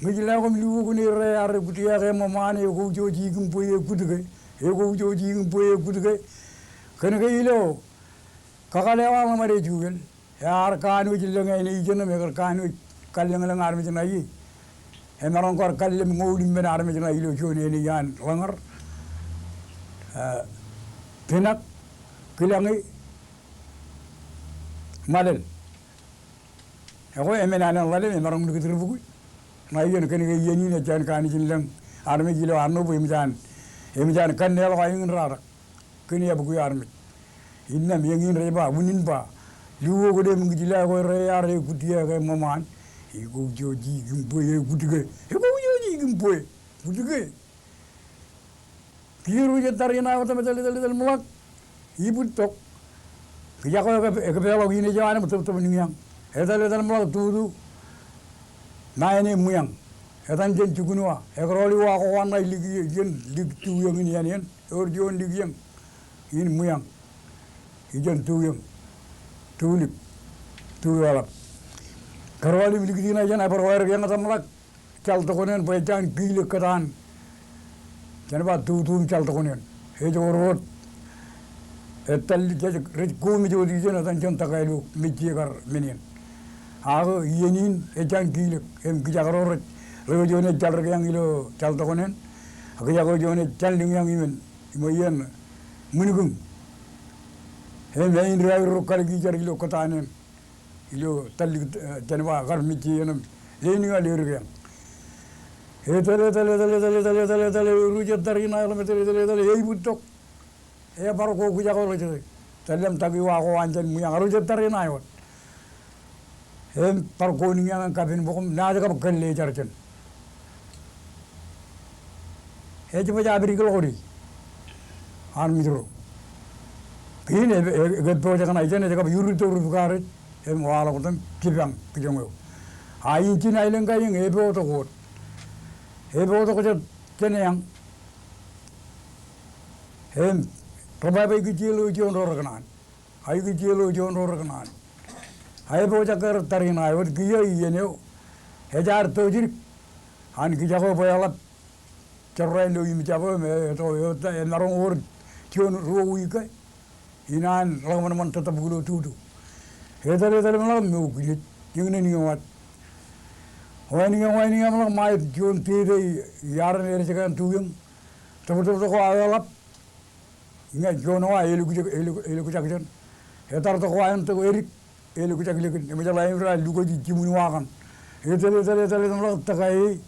Ñe ij lale ko im luo ko ṇe rear e, kūtke ke ṃōṃaan, eo koujoji kimbwe, kūtke, eo koujoji kimbwe, kūtke. Kōnke ilo kakōḷḷe eo an ṃade Juel. Ear kanooj lōñ āne ijeṇ im ekar kanooj kallōñlōñ armej ṇa ie. Emaroñ kar kallem ñoul im men armej ṇa ilo juon āne iaan Ḷōñar. Eh, Pinak, Kilañe, Ṃalel. Ekwe, emen alen ḷalem, emaroñ likūt ri bukwi ṇa ijeṇ, kōnke iien in ejjañin kanooj in lōñ armej ilo Arṇo bwe eṃōj an, eṃōj an kanneḷọk aenōṃ in rarak. Kōn eabukwi armej. Innām eñin rej ba, unin ba, luo ko ṇe im ñe ij lale ko rear e, kūtke ke ṃōṃaan, eo koujoji kimbwe, kūtke, eo koujoji kimbwe, kūtke. Kiiō ro jet tar in ae wōt im etōl, etōl, etōl im ḷọk. Ibūttok. Kijak eo ekōpeḷọk in ej eo an im tōptōp niñiañ. Etōl, etōl im ḷọk tutu. Ṇa āne Ṃwiañ. Etan jān Jukun wa. Ekar ḷọk iwa ko an ṇa lik, ijeṇ lik tu eñ in iaan eṇ. Ewōr juon lik eñ in Ṃwiañ. Ijeṇ tu eñ. Tu lik. Tu eḷap. Kar ḷọk im likūt in ṇa ijeṇ, ebar wāween ke eñtaan im ḷọk. Jaltokon eṇ bwe ejjañin kilōk kōtaan. Jen ba tutu im jaltokon eṇ. Ej wōr wōt. Etal jej, rej koṃij wōt ijeṇ etan jān tōkā ilo mejje kar men eṇ. Ak iien in ejjañin kilōk. Im kijakro rej, rej juon ejjal ri keañ ilo jaltokon eṇ. Ak kijakro juon ejjal niñiañ imen. Im iien ṃwinikōñ. Im āindein aerro kalōk ijar ilo kōtaan eṇ. Ilo tallik, eh, jān ba kar mejje eṇ im. Leiniña leer keañ. Etōl, etōl, etōl, ro jet tar in ae ḷọk im etōl, etōl, etōl, eibūttok. Ebar ko kijakro jet. Tōl im tak iwa ko an jān Ṃwiañ, ro jet tar in ae wōt. Im bar ko niñiañ kapen bok im naaj kab kōlle jar jān. Ej baj apidik ḷọk di. Armej ro. Kein e, e, ekar pojak ṇa ijeṇ ej kab iur tok rūpika rej. Im waḷọk tok im jipañ kijoñ eo. A injin aelōñ kain eñ epotok wōt. Epotok jet jān eañ. Im rej ba bwe ikijjien ḷọk juon ro rekōṇaan. A ikijjien ḷọk juon ro rekōṇaan. A epojak ke rej tar in ae wōt kiiō iien eo. Ejaar tojidik. An kijak eo bwe eḷap. Jorrāān ilo im jab eo me eto, eto, emaroñ wōr juon ruo wiik ke. Inaan ḷōmṇak ṃōn tōtōb ilo tutu. Etōl, etōl im ḷọk im mour kinej. Eñ ṇe niñe waj. Wānōk eñ, wānōk eñ im ḷọk ṃae juon tete iar eṇ erej kōn tu eñ. Tōptōp tok wa eḷap. Ñe juon wa elukjak, eluk, elukjak jān. Etar tok wa eṇ tok edik, elukjak likin. Eṃōj ḷain raar lukkuun jiṃwin wa kaṇ. Etōl, etōl, etōl, etōl im ḷọk tōkā e.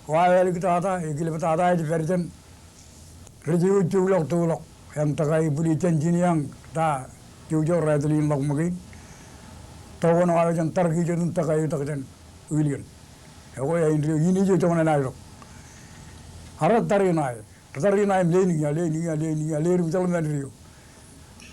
Wa eḷap tata, ekilep tata ej pād jān. Rej eo joulọk toḷọk. Eañ tōkā e bwilōñ jān jin eañ ta. Jouj eo raar tōl in ḷọk ṃōkein. Tọwōn wa eo jān tar kiiō jet im tōkā e tak jān. Ilion. Ekwe āindein in ej joñan aerro. Ak rej tar in ae. Rej tar in ae im leiniña, leiniña, leiniña, leer im jeḷā men eo.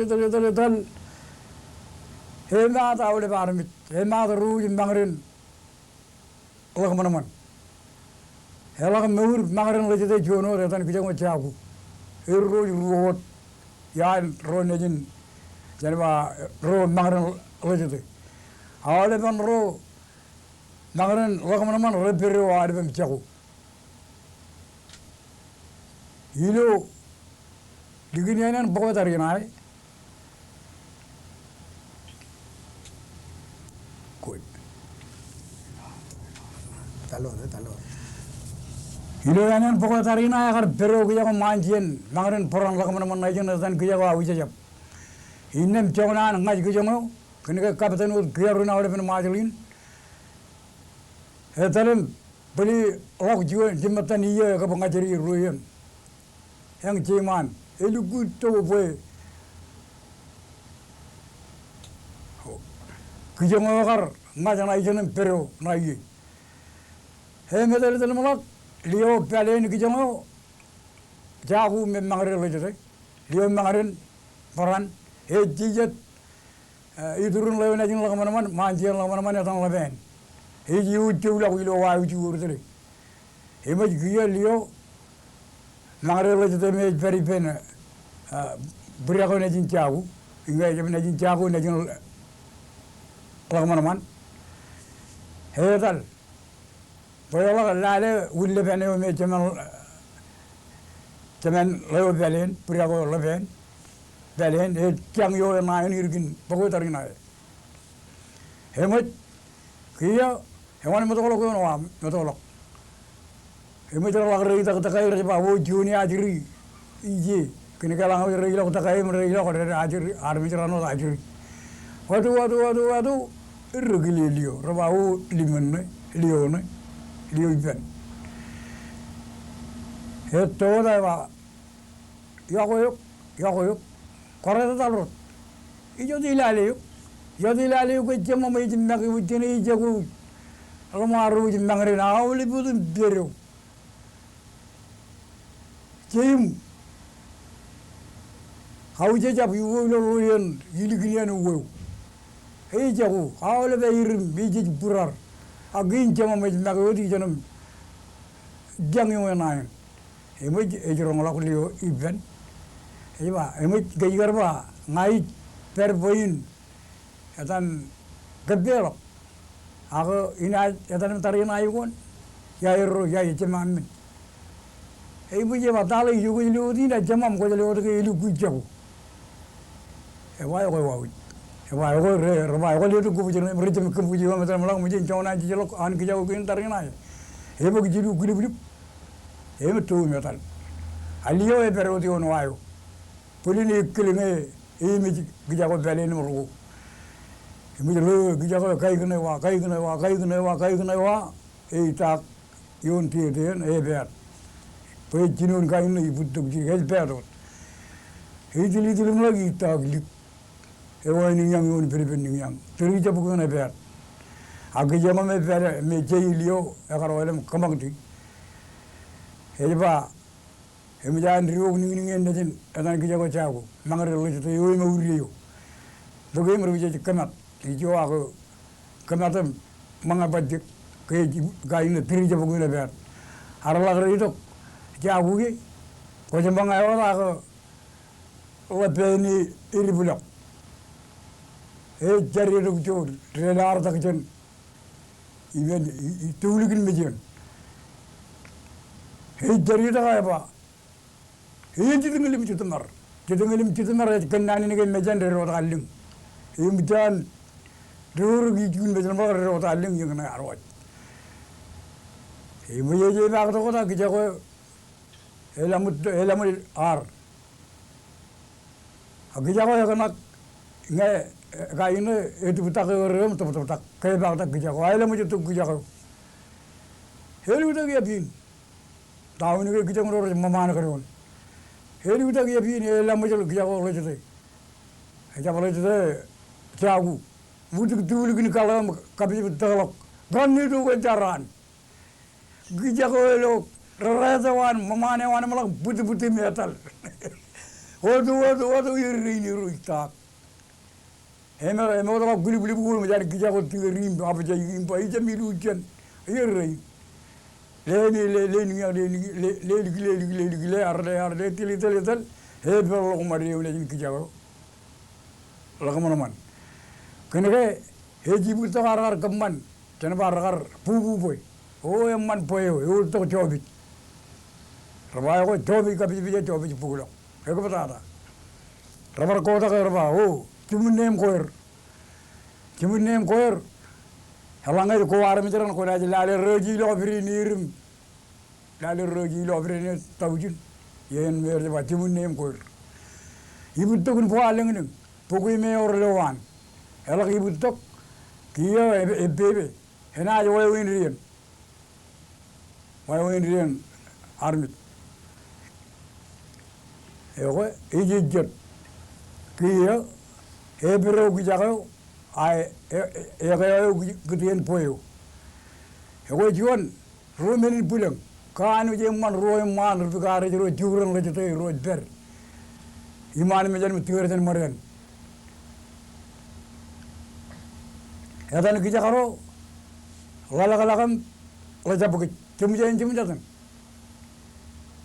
etal, etal, etal, etal. Emaat aolep armej, emaat ro ej mañōrin ḷōkṃanṃan. Eḷak mour mañōrin Ḷōjte juon wōt etan kijak eo Jaku. Er ro ej ruo wōt iaan ro nejin, jān ba ro mañōrin Ḷōjte. Aolepen ro mañōrin ḷōkṃanṃan rej pād eo aolepen jako. Ilo likin ānen bōk etal in ae. Good. Etal wōt, etal wōt. Ilo ānen bōk etal in ae, ekar pād eo kijak eo ṃaan jien mañōrin bōran ḷōkṃanṃan ṇa ijin etan kijak eo Aujejab. Innām joñan an ña ij kijoñ eo, kōnke kapten wōt kiiō ro in aolepen Ṃajeḷ in. Etal im bōli ḷọk juon, jiṃṃattan iiō ekab ña ij ruo iien. Eñ, jeṃaan, elukkuun to bwe kijoñ eo ekar ña ij ṇa ijeṇ im pād eo ṇa ie. Im etal, etal im ḷọk, lio pāleen kijoñ eo Jaku me mañōrin Ḷōjte, lio mañōrin bōran, ej jijet, eh, iturin ḷeo nejin ḷōkṃanṃan, ṃaan jien ḷōkṃanṃan etan Ḷōpāān. Ej iuj joulọk ilo wāween juon tōre. Eṃōj kiiō lio mañōrin Ḷōjte me ej pād ippān, eh, bwidek eo nejin Jaku, iññā ejjab nejin Jaku, nejin ḷōkṃanṃan. Etal bwe eḷak lale wūn Ḷōpāān eo me jemān, jemān ḷeo pāleen, bwidek eo Ḷōpāān pāleen, ej jañ ioon ṇa in ilikin bōk etal in ae. Eṃōj kiiō, ewan mettoḷọk ioon wa, mettoḷọk. Eṃōj reḷak reitok tōkai rej ba, o, juon e ajri ije. Kōnke eḷaññe rej ilọk tōkai im rej ilọk, rej ajri, armej raṇ wōt ajri. Wāto, wāto, wāto, wāto, rej kile lio, rej ba, o, limōn ṇe, lio ṇe, lio ippān. Etto wōt ej ba, iọkwe eok, iọkwe eok. Kwōrā etal wōt. Ij jota lale eok. Ij jota lale eok ke jeṃṃan ej make wōt jān ijako. Ḷōṃaro ej mañōrin aolep wōt im pād eo. Jeim Aujejab iwōj ḷọk ilo ien ilikin ien uweo. Ejako, aolep aer im ej jej būrar. Ak in jeṃṃan ej make wōt ijeṇ im jañ ioon ṇa in. Eṃōj ej roñḷọk lio ippān. Ej ba, eṃōj ke ikar ba, ña ij pād bwe in etan kōppeḷọk. Ak inaaj etan im tariṇae eo an. Ia erro, ia ejjab aṃ men. Eṃōj ej ba, ta ḷe ijo kwōj lo wōt in, ejjab aṃ kwōj lo wōt ke elukkuun jako. Ej ba, ekwe wāween. Ej ba, ekwe re, rej ba, ekwe letok kōbōjṇe, rej jab kōbōj eo im etal im ḷak, eṃōj en joñan an jejḷọk an kijako kein tariṇae. Eṃōj jilu kilipilip. Im to im etal. A lio epād wōt ioon wa eo. Bōlen ekkilñe eṃōj kijako pāleen im ruo. Eṃōj ḷeo kijako eo kaikōṇe wa, kaikōṇe wa, kaikōṇe wa, kaikōṇe wa. Eitaak ioon tiōtiōn, epād. Bwe ej jinoin kain ṇe ibūttok jidik, ej pād wōt. Eitiltil im ḷak itaak lik. Ewānōk iññañ ioon ippān ippān iññañ. Tūriij jabukwi eṇ epād. Ak kijeñe me pād, me je lio, ekar wālem kōṃakti. Ej ba, eṃōj an diwōj niñniñ eo nejin etan kijako Jako, mañōrin Ḷōjte eo emour eo. Bōk eṃ rej jej kōmat, ijo ak kōmat im ṃōñā bajjek, ke ej kain ṇe tūriij jabukwi eṇ epād. Ak reḷak reitok Jako ke, kwōj ṃōñā wōt ak ḷōpāān ej dipḷọk. Ej jaritok joor, dālọk ar tak jān ippān, i, i, tōlikin mejān. Ej jaritok ej ba, ej jitōñal im jitōmar. Jitōñal im jitōmar ej kōnnaan in ke mejān dālọk ar lōñ. Im jān dālọk ar juon mejān ṃōk dālọk ar lōñ iññā ar waj. Im ej, ej ba tok ta kijako eo, elaṃōj, elaṃōj ar. Ak kijako ekōṇak ñe, e, kain ṇe etōptak eo, eo im tōptōptak. Ke epaaktak kijako, a elaṃōj tok kijako. Eḷutak ippān. Ta wōn ke kijoñ ro rej ṃōṃaan kōnono. Eḷutak ippān, elaṃōj kijako Ḷōjte. Ejjab Ḷōjte Jako. bōktok tulikin kaḷ im kapijpij tōḷọk. Kōn ito ke jar an. Kijak eo ilo rerrāāt eo an, ṃōṃaan eo an im ḷak bōtbōt im etal. Oto, oto, oto, errein, errein itaak. Im, im ḷak kulip, kulip, kulip, ṃōj an kijak eo tōre im abjaj im ba, ij jab ilu jān. Errein. Leen, leen, leen, leen, leen, leen, leen, leen, leen, leen, leen, etal, etal, etal, etal, etal. Epeḷḷọk ṃad eo nejin kijak eo. Ḷak ṃanṃan. Kōnke ej ibūttok ar kar kōṃṃan, jān bar kar bubu bwe. O eṃṃan bwe eo, eor tok jọpij. Rej ba iọkwe jọpij kapijpij, jọpij bōkḷọk. Ekōptata. Rej bar kotak rej ba, o, jiṃwin neeṃ kweer. Jiṃwin neeṃ kweer. Eḷaññe ej ko armej raṇ kwōnaaj lale rej ilọk bid in erim. Lale rej ilọk bid in tọujin. Iien me rej ba jiṃwin neeṃ kweer. Ibūttok in bōk allōñlōñ. Bok im ewōr lowaan. Eḷak ibūttok. Kiiō e, epepe. Enaaj wāween dien. Wāween dien armej. Ekwe, ejejjet. Kiiō, ebedeo kijak eo, a, e, e, ekeo eo ki-, kūtien bwe eo. Ekwe, juon, ruo men in bwilōñ. Kanooj eṃṃan ruo eṃṃaan ri-, ri-, ri-, ri-, ri-, ri-, ri-, ri-, pād. Iṃaan mejān im tūr jān ṃōdean. Etan kijak ro, ḷōḷḷọk im ḷejabkōj. Jemjein jemjatōn.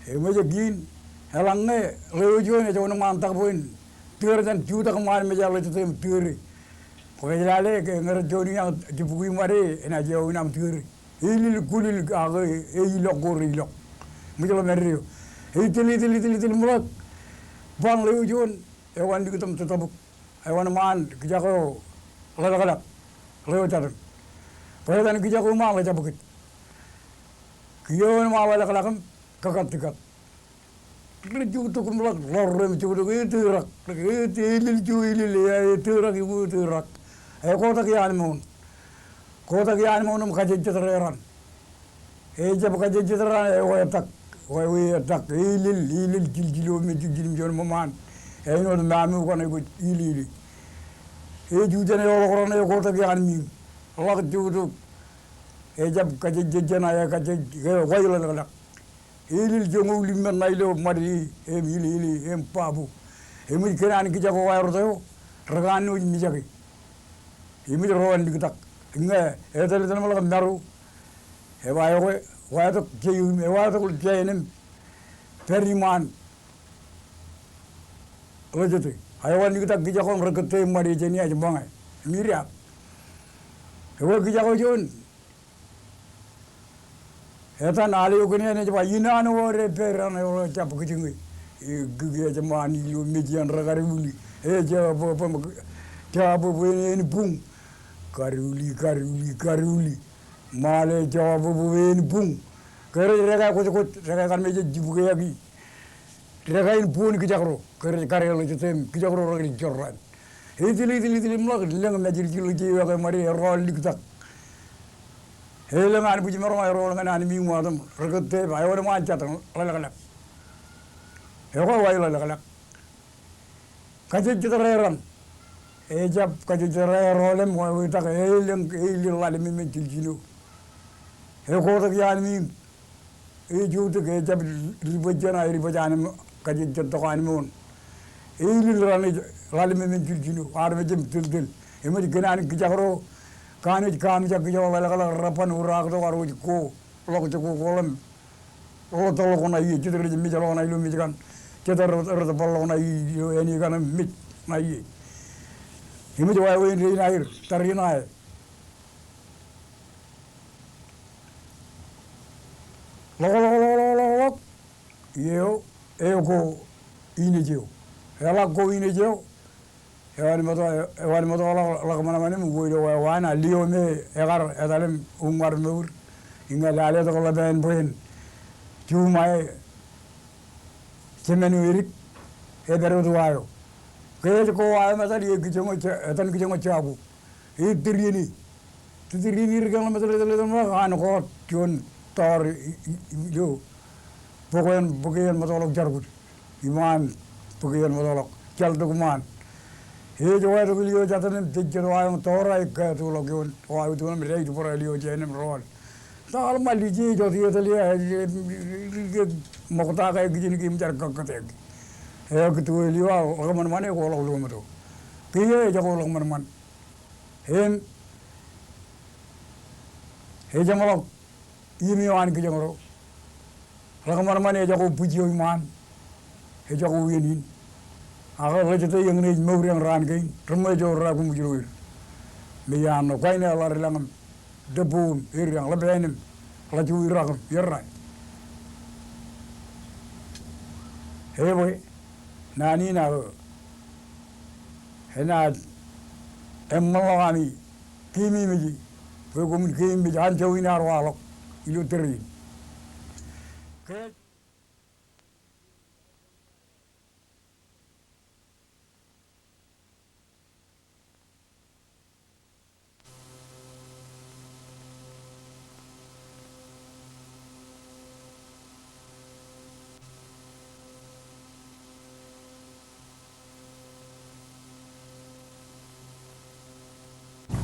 Eṃōj kein, eḷaññe, ḷeo juon, ej wōnṃaan tak bwe in. Tūr jān jutak ṃaan meja ḷejatōn im tūri. Kwōj lale, ke ñe rej juon iiañ, jibukwi ṃade, enaaj eo in aṃ tūri. Ilil kulil ak e, e ilọk ko re ilọk. Ṃōj ḷōmād eo. Itil, itil, itil, itil ṃōḷak. Ban ḷeo juon, ewōn likūt im tōtōbōk. Ewōn ṃaan kijak eo ḷōḷḷọk. Ḷeo jatōn. Bwe etan kijak eo ṃaan ḷejabkōj. Kiiō ewōn ṃaan ḷōḷḷọk im kakattikat. Rej jutak im ḷak ḷoor im jutak, e tūrak. E, e ilil juon ilil, e, e tūrak, e tūrak. E kotak iaan mour. Kotak iaan mour im kajejjet reran. Ejab kajejjet reran, e, etak. E, etak. E ilil, ilil jiljilo me jiljino im juon ṃōṃaan. Āinwōt mami kaṇe kwōj ilili. Ej ujen eoḷọk raṇ e kotak iaan miiñ. Ḷak jutak. Ejab kajejjet jān aō kajej, e, waḷọkḷọk. Ilil joñoul iṃṃan ṇa ilo ṃad e, im ilili, im babu. Eṃōj kōn an kijak eo aer wōt eo, rekanooj mijaki. Eṃōj ro an liktak. Ñe, etal etal ṃōḷak maro. Eba iọkwe, wa tok jeiū im, ewa tok jeiū im. Pād iṃaan. Ḷejete. Eo an liktak kijak eo im rekōtte ṃad e jān e ej ṃōñā. Im iriab. Ewa kijak eo juon. Etan al eo kōn eṇ ej ba, inaan wōt e pād raṇ eo jab kōj ñe. E, kōj ej ṃaan ilo mej eṇ rekar uli. E jab, bwe, bwe, jab, bwe, bwe, en buñ. Kar uli, kar uli, kar uli. Ṃaal e jab, bwe, bwe, en buñ. Kōj rej dākā kwōj, kwōj, dākā kar mejān jibukweaki. Dākā in buon kijak ro. Kōj rej kar ḷejete im kijak ro rekar jorrāān. Itil, itil, itil im ḷak lōñ mejiljiljilōk eo ke ṃade erro liktak. Elōñ anbwijmaroñ erro lōñ an miiñ ṃaat im rekōtte ba ewōr ṃaan jatōn ḷōḷḷọk. Ekwe wa ḷōḷḷọk. Kajejjet reran. Ejab kajejjet reran im wa etak elōñ eilil ḷalem emen jiljino. Ekotak iaan miiñ. Ej jutak, ejab ribōjjān, ej ribōjjān im kajejjet tok an mour. Eilil raṇ ej ḷalem emen jiljino, armej im tōltōl. Eṃōj kōn an kijak ro, kanooj kaamijak kijak ḷōḷḷọk, reban uraaktok, arwōj ko, ḷọk jokwe ko ḷọk. Ḷọk tōl ḷọk ṇa ie, jet rej mej ḷọk ṇa ilo mej kaṇ. Jet rej, rej tōpar ḷọk ṇa ie ilo āne kaṇ im mej ṇa ie. Eṃōj wāween dein aer, tar in aer. Ḷọk, ḷọk, ḷọk, ḷọk, ḷọk, ḷọk. Eo, eo ko inej eo. Eḷak ko inej eo. Eo an ṃōtto, eo an ṃōtto ḷọk, ḷọk ṃanṃan im wōj ilo wāween, a lio me ekar etal im uññad mour. Iññā lale tok ḷap ānbwien. Juṃae, jemān eo edik, epād wōt wa eo. Ke ej ko wa eo im etal, e kijoñ eo, etan kijoñ eo jako. Ej tūr iien e. Tūr iien e ri kōn ḷōmtōḷ, tōḷ, tōḷ, tōḷ, an kọọt juon tọọr i, i, i, ilo. Bōk eṇ, bōk eṇ ṃōttoḷọk jarkut. Iṃaan bōk eṇ ṃōttoḷọk. Jaltok ṃaan. Ej wātok ilio jatōn im jej jet wāween tōre eo kōttoḷọk ioon wāween tōre im rej bōrā ilio jān im rool. Taḷ ṃaḷ ij ej wōt ej tōl ia, ej, ej, ej, ej, ṃokta ke kijin im jar kakkōtōk. Eo kōttoḷọk ilio aō, ḷōṃanṃan eo kwaḷọk ḷōṃato. Kiiō ejako ḷōṃanṃan. Im ejjeṃḷọk im eo an kijeñro. Ḷōṃanṃan ejako bwijjo iṃaan. Ejako iien in. Ak ḷejete eñin ej mour eṇ raan kein. Ri ṃweo ro raar kōṃij ro er. Im iaan ṇo kwain eḷaar ilañ im debbo im er eṇ ḷap āne im ḷajo Irak im errā. Ebwe, naan in ak enaaj eṃṃanḷọk ami keememej, bwe koṃwin keememej anjọ in ear waḷọk ilo tōre in. Ke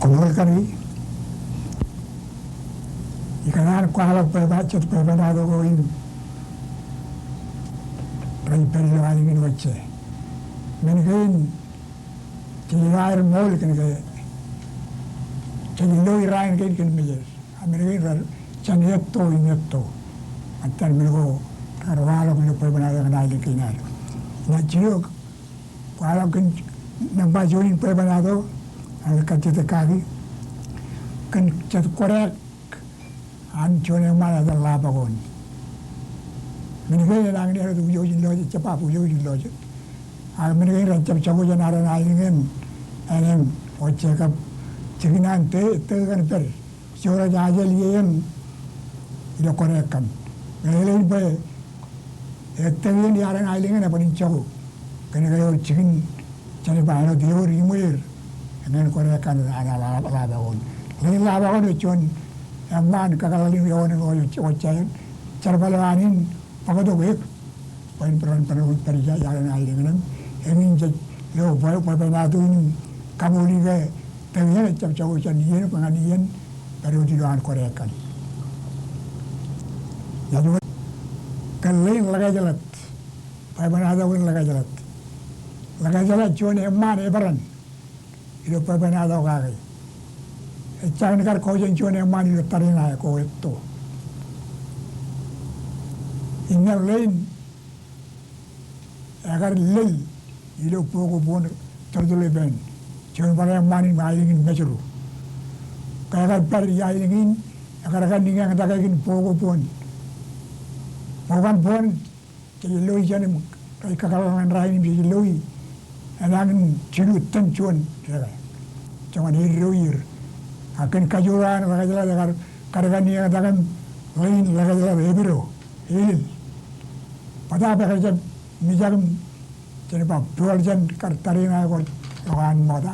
Koṃ ri kari, ikōṇaan kwaḷọk bwebwenato ko im rej pād ilo aelōñ in wōjje. Men kein jej ilo aer ṃool kōn ke jej lo iraan kein kōn mejed. Ak men kein raar jān etto im etto. Ak iten men ko raar waḷọk ilo bwebwenato ñan aelōñ kein ad. Inaaj jilu kwaḷọk kōn nōṃba juon in bwebwenato, ak kajjitōk kaki, kōn jet kōrā an juon eṃṃaan etal Ḷabagon. Men kein enañin āinwōt ujọujin lọjet, jab ba ujọujin lọjet. Ak men kein rej jab jako jān alen aelōñ eṇ, āinwōt wōt Jekab, jikin an tō, tō kaṇ pād. Ijo rej ajel ie eṇ ilo kōrā kaṇ. Meḷeḷein bwe ettōr in iar eṇ aelōñ eṇ eban in jako kōn ke ewōr jikin jān ba āinwōt ewōr iṃweer ñan kōrā kaṇ an Ḷa-, Ḷabagon. Ḷein Ḷabagon ej juon eṃṃaan kakōḷḷe in ioon eṇ wōt, wōt jān jerbal eo an in bōktok eō. Bwe en, bwe en, bwe en pād ijo iar eṇ aelōñ eṇ. Eñin jej lo bwe, bwebwenato in im kaṃool ke tōre in ejjab jako jān iien bwe ñan iien pād wōt ilo an kōrā kaṇ. Ej wōt kōn ḷein ḷōkājlat. Bwebwenato in ḷōkājlat. Ḷōkājlat juon eṃṃaan eperan ilo bwebwenato kake. Ejjañin kar ko jān juon eṃṃaan ilo tariṇae ko etto. Innām ḷein ekar lel ilo bok ko buon tōltōl ippān juon bar eṃṃaan in aelōñ in Mājro. Ke ekar pād aelōñ in, ekar kar niñañtake kōn bok ko buon. Bok an buon jej loi jān im rej kakōḷḷe ñan rainin im jej loi enañin jilu tōn juon dekā. Joñan eddo ier. Ak kōn kajoor an ḷōkājlat ekar kar kar niñañtake im ḷein ḷōkājlat epido, elel. Bōtaab ekar jab mijak im jān ba bōl jān kar tariṇae ko ḷọk an ṃokta.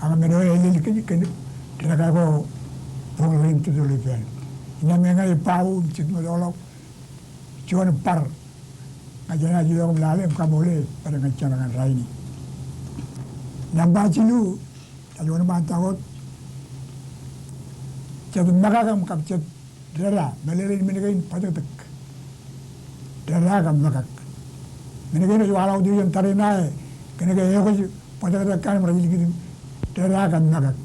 Ak men eo elel kōn, kōn dekā ko bok ḷein tōltōl ippān. Innām eñe ej baabu im jitmetoḷọk juon bar ña jenaaj ilọk im lale im kaṃoole, pād ñan jeṇ ñan rainin. Nōṃba jilu, ej wōnṃaantak wōt jet mekak im kab jet dada, meḷeḷein men kein bōtōktōk. Dada kab mekak. Men kein rej waḷọk tok jān tariṇae kōn ke ekwōj bōtōktōk kaṇ im rej likūt im dada kab mekak.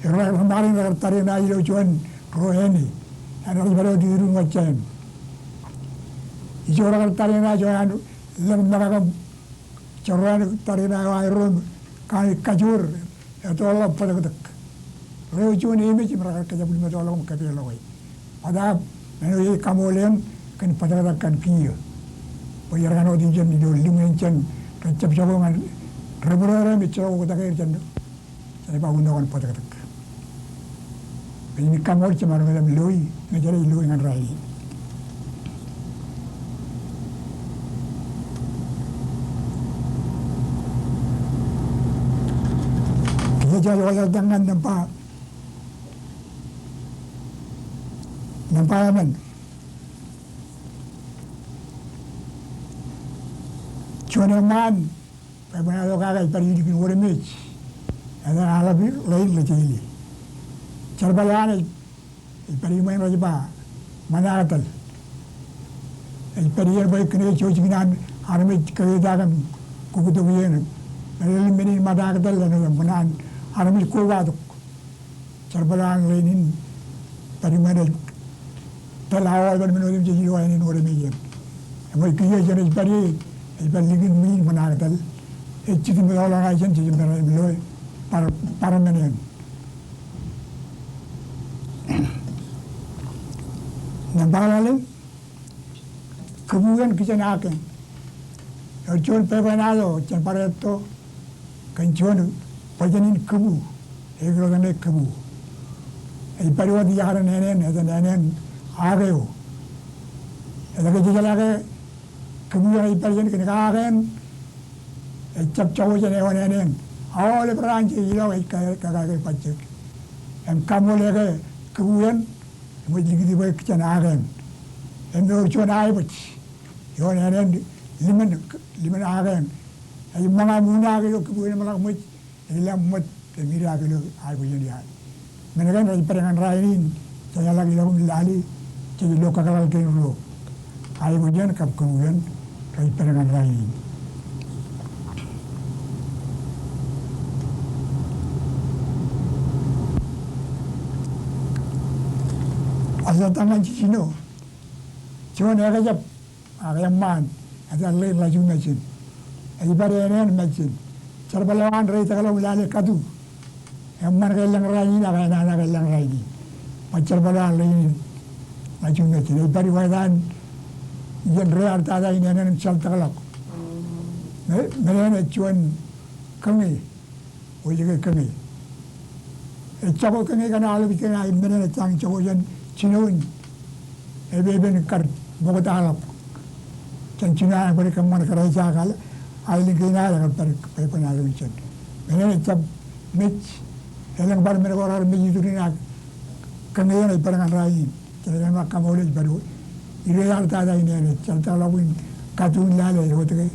Ro, ro ṃarein rekar tariṇae ilo juon ruo āne. Āinwōt rej pād wōt iturin wōt jān. Ijo rekar tariṇae juon an lōñ mekak im jerọwiwi tariṇae eo aerro im kajoor etoḷọk bōtōktōk. Ro juon emej im rekar kōjepḷimetoḷọk im kōpeḷọke. Bōtaab men eo ij kaṃool eṇ kōn bōtōktōk kaṇ kiiō. Bwe iar kanooj ijeṇ ilo liṃein jān rej jab jako ñan rebōrōrō im ejjeḷọk oktak er jān, jān ba unin bōtōktōk. Bwe in kaṃool jemaroñ im loi, ñe jenaaj loi ñan rainin. Kiiō jej wōj tok ñan nōṃba, nōṃba emān. Juon eṃṃaan Bwebwenato kake ej bar ilikin otemej. Etan aḷap ḷein rej jeḷā. Jerbal eo an ej, ej bar iṃōn rej ba ṃōṇaaktal. Ej pād iien bwe kōnke jouj jikin an armej kōketak im kukkutok iien. Meḷeḷe men in ṃōṇaaktal āinwōt ṃōṇaan armej kobatok. Jerbal eo an ḷein in bar iṃōn ej tōl awa ḷọk men otemjej ilo ānen otemej in. Eṃōj kiiō jān ej pād ie, ej bar ilikin men in ṃōṇaaktal. Ej jitin ṃōttoḷọk ṇa jān jej bar im loe bar, bar men in. Nōṃba ḷalem, kōbu eṇ kijen akeṇ. Ewōr juon bwebwenato jān bar etto kōn juon bōjān in kōbu, ekilọk eṇ kōbu. Ej pād wōt iakar ānen, etan ānen akeo. Etke jejeḷā ke kōbu eṇ ej pād jān kōn ke akeṇ ej jab jako jān eoon ānen. Aolep raan jej ilọk ej ka, ka, ka, kake bajjek. Im kaṃool ke kōbu eṇ eṃōj likūt bwe kijen akeṇ. Im ewōr juon aebōj ioon ānen, limōn, limōn akeṇ. Ej ṃōñā im unaak ilo kōbu eṇ im ḷak ṃōj, ej lọmọọr im idaak ilo aebōj in iaad. Men kein rej pād ñan rainin, jejeḷā ke ḷọk im lale, jej lo kakōḷḷe kein ruo. Aebōj in kab kōbu in rej pād ñan rainin. Ej ḷōmṇak ñan jijino. Juon ekjab ak eṃṃaan, etan ḷein Ḷajumajin. Ej pād ānen Majin. Jerbal eo an reitok ḷọk im lale katu. Eṃṃan ke elōñ rainin ak enana ke elōñ rainin. Bwe jerbal eo an ḷein Ḷajumajin. Ej pād iwōj an iien rear tata in ānen im jeḷtak ḷọk. Me, men eṇ ej juon kōñe. Eo ej ke kōñe. Ej jako kōñe kaṇ aolep iien, ak men eṇ ej jañin jako jān jinoin epepen kar ṃokta ḷọk. Jān jino an bōd kōṃṃan kar ejja kal, aelōñ kein aer kar pād bwebwenato in jān. Men eṇ ejjab mej, elōñ bar men ko raar mej iturin, ak kōñe eṇ ej pād ñan rainin. Jej ḷōmṇak kaṃool ej pād ilo rear tata in āne, jeḷtak ḷọk in katu in lale ewōr ke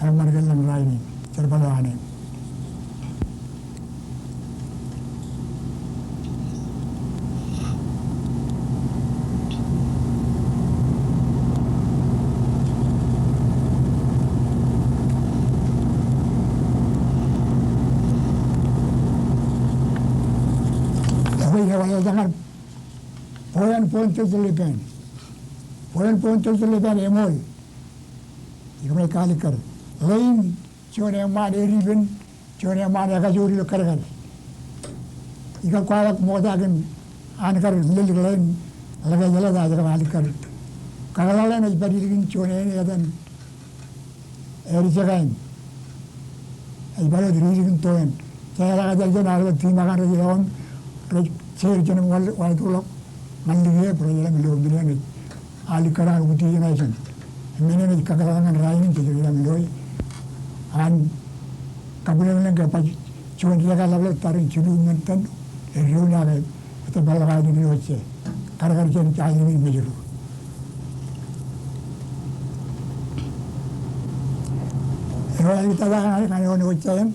eṃṃan ke elōñ rainin, jerbal eo ane. Ekwe, ewōr ḷọk ñan bwe en bwe en tōl tōl ippān. Bwe en bwe en tōl tōl ippān eṃool. Ikōṇaan alikkar. Ḷein juon eṃṃaan edipen, juon eṃṃaan ekajoor ilo kadkad. Ikar kwaḷọk ṃokta kōn an kar lōḷḷọk ḷein ḷōḷḷọk ej ḷōḷḷọk ej kab alikkar. Kakōḷḷe eṇ ej pād ilikin juon āne etan Ed Jekain. Ej pād wōt ilikin to eṇ. Jeḷā ke ejjeḷọk jān aolep tiṃa kaṇ rej ilọk im rej jeir jān im waḷọk, waḷọk ḷọk ñan lōke bwe rej ḷōmṇak ilo men eṇ ej alikkar an utiej ṇa jān. Men eṇ ej kakōḷḷe ñan rainin jej ḷōmṇak ilo an kabwilōñlōñ ke baj juon jekā ḷapḷap tarrin jilu ñan ten eddo ṇa ke ej tōpar ḷọk aelōñ in ojje. Kadkad jān aelōñ in Mājro. Eo āliktata ñan eoon eo ejja eṇ.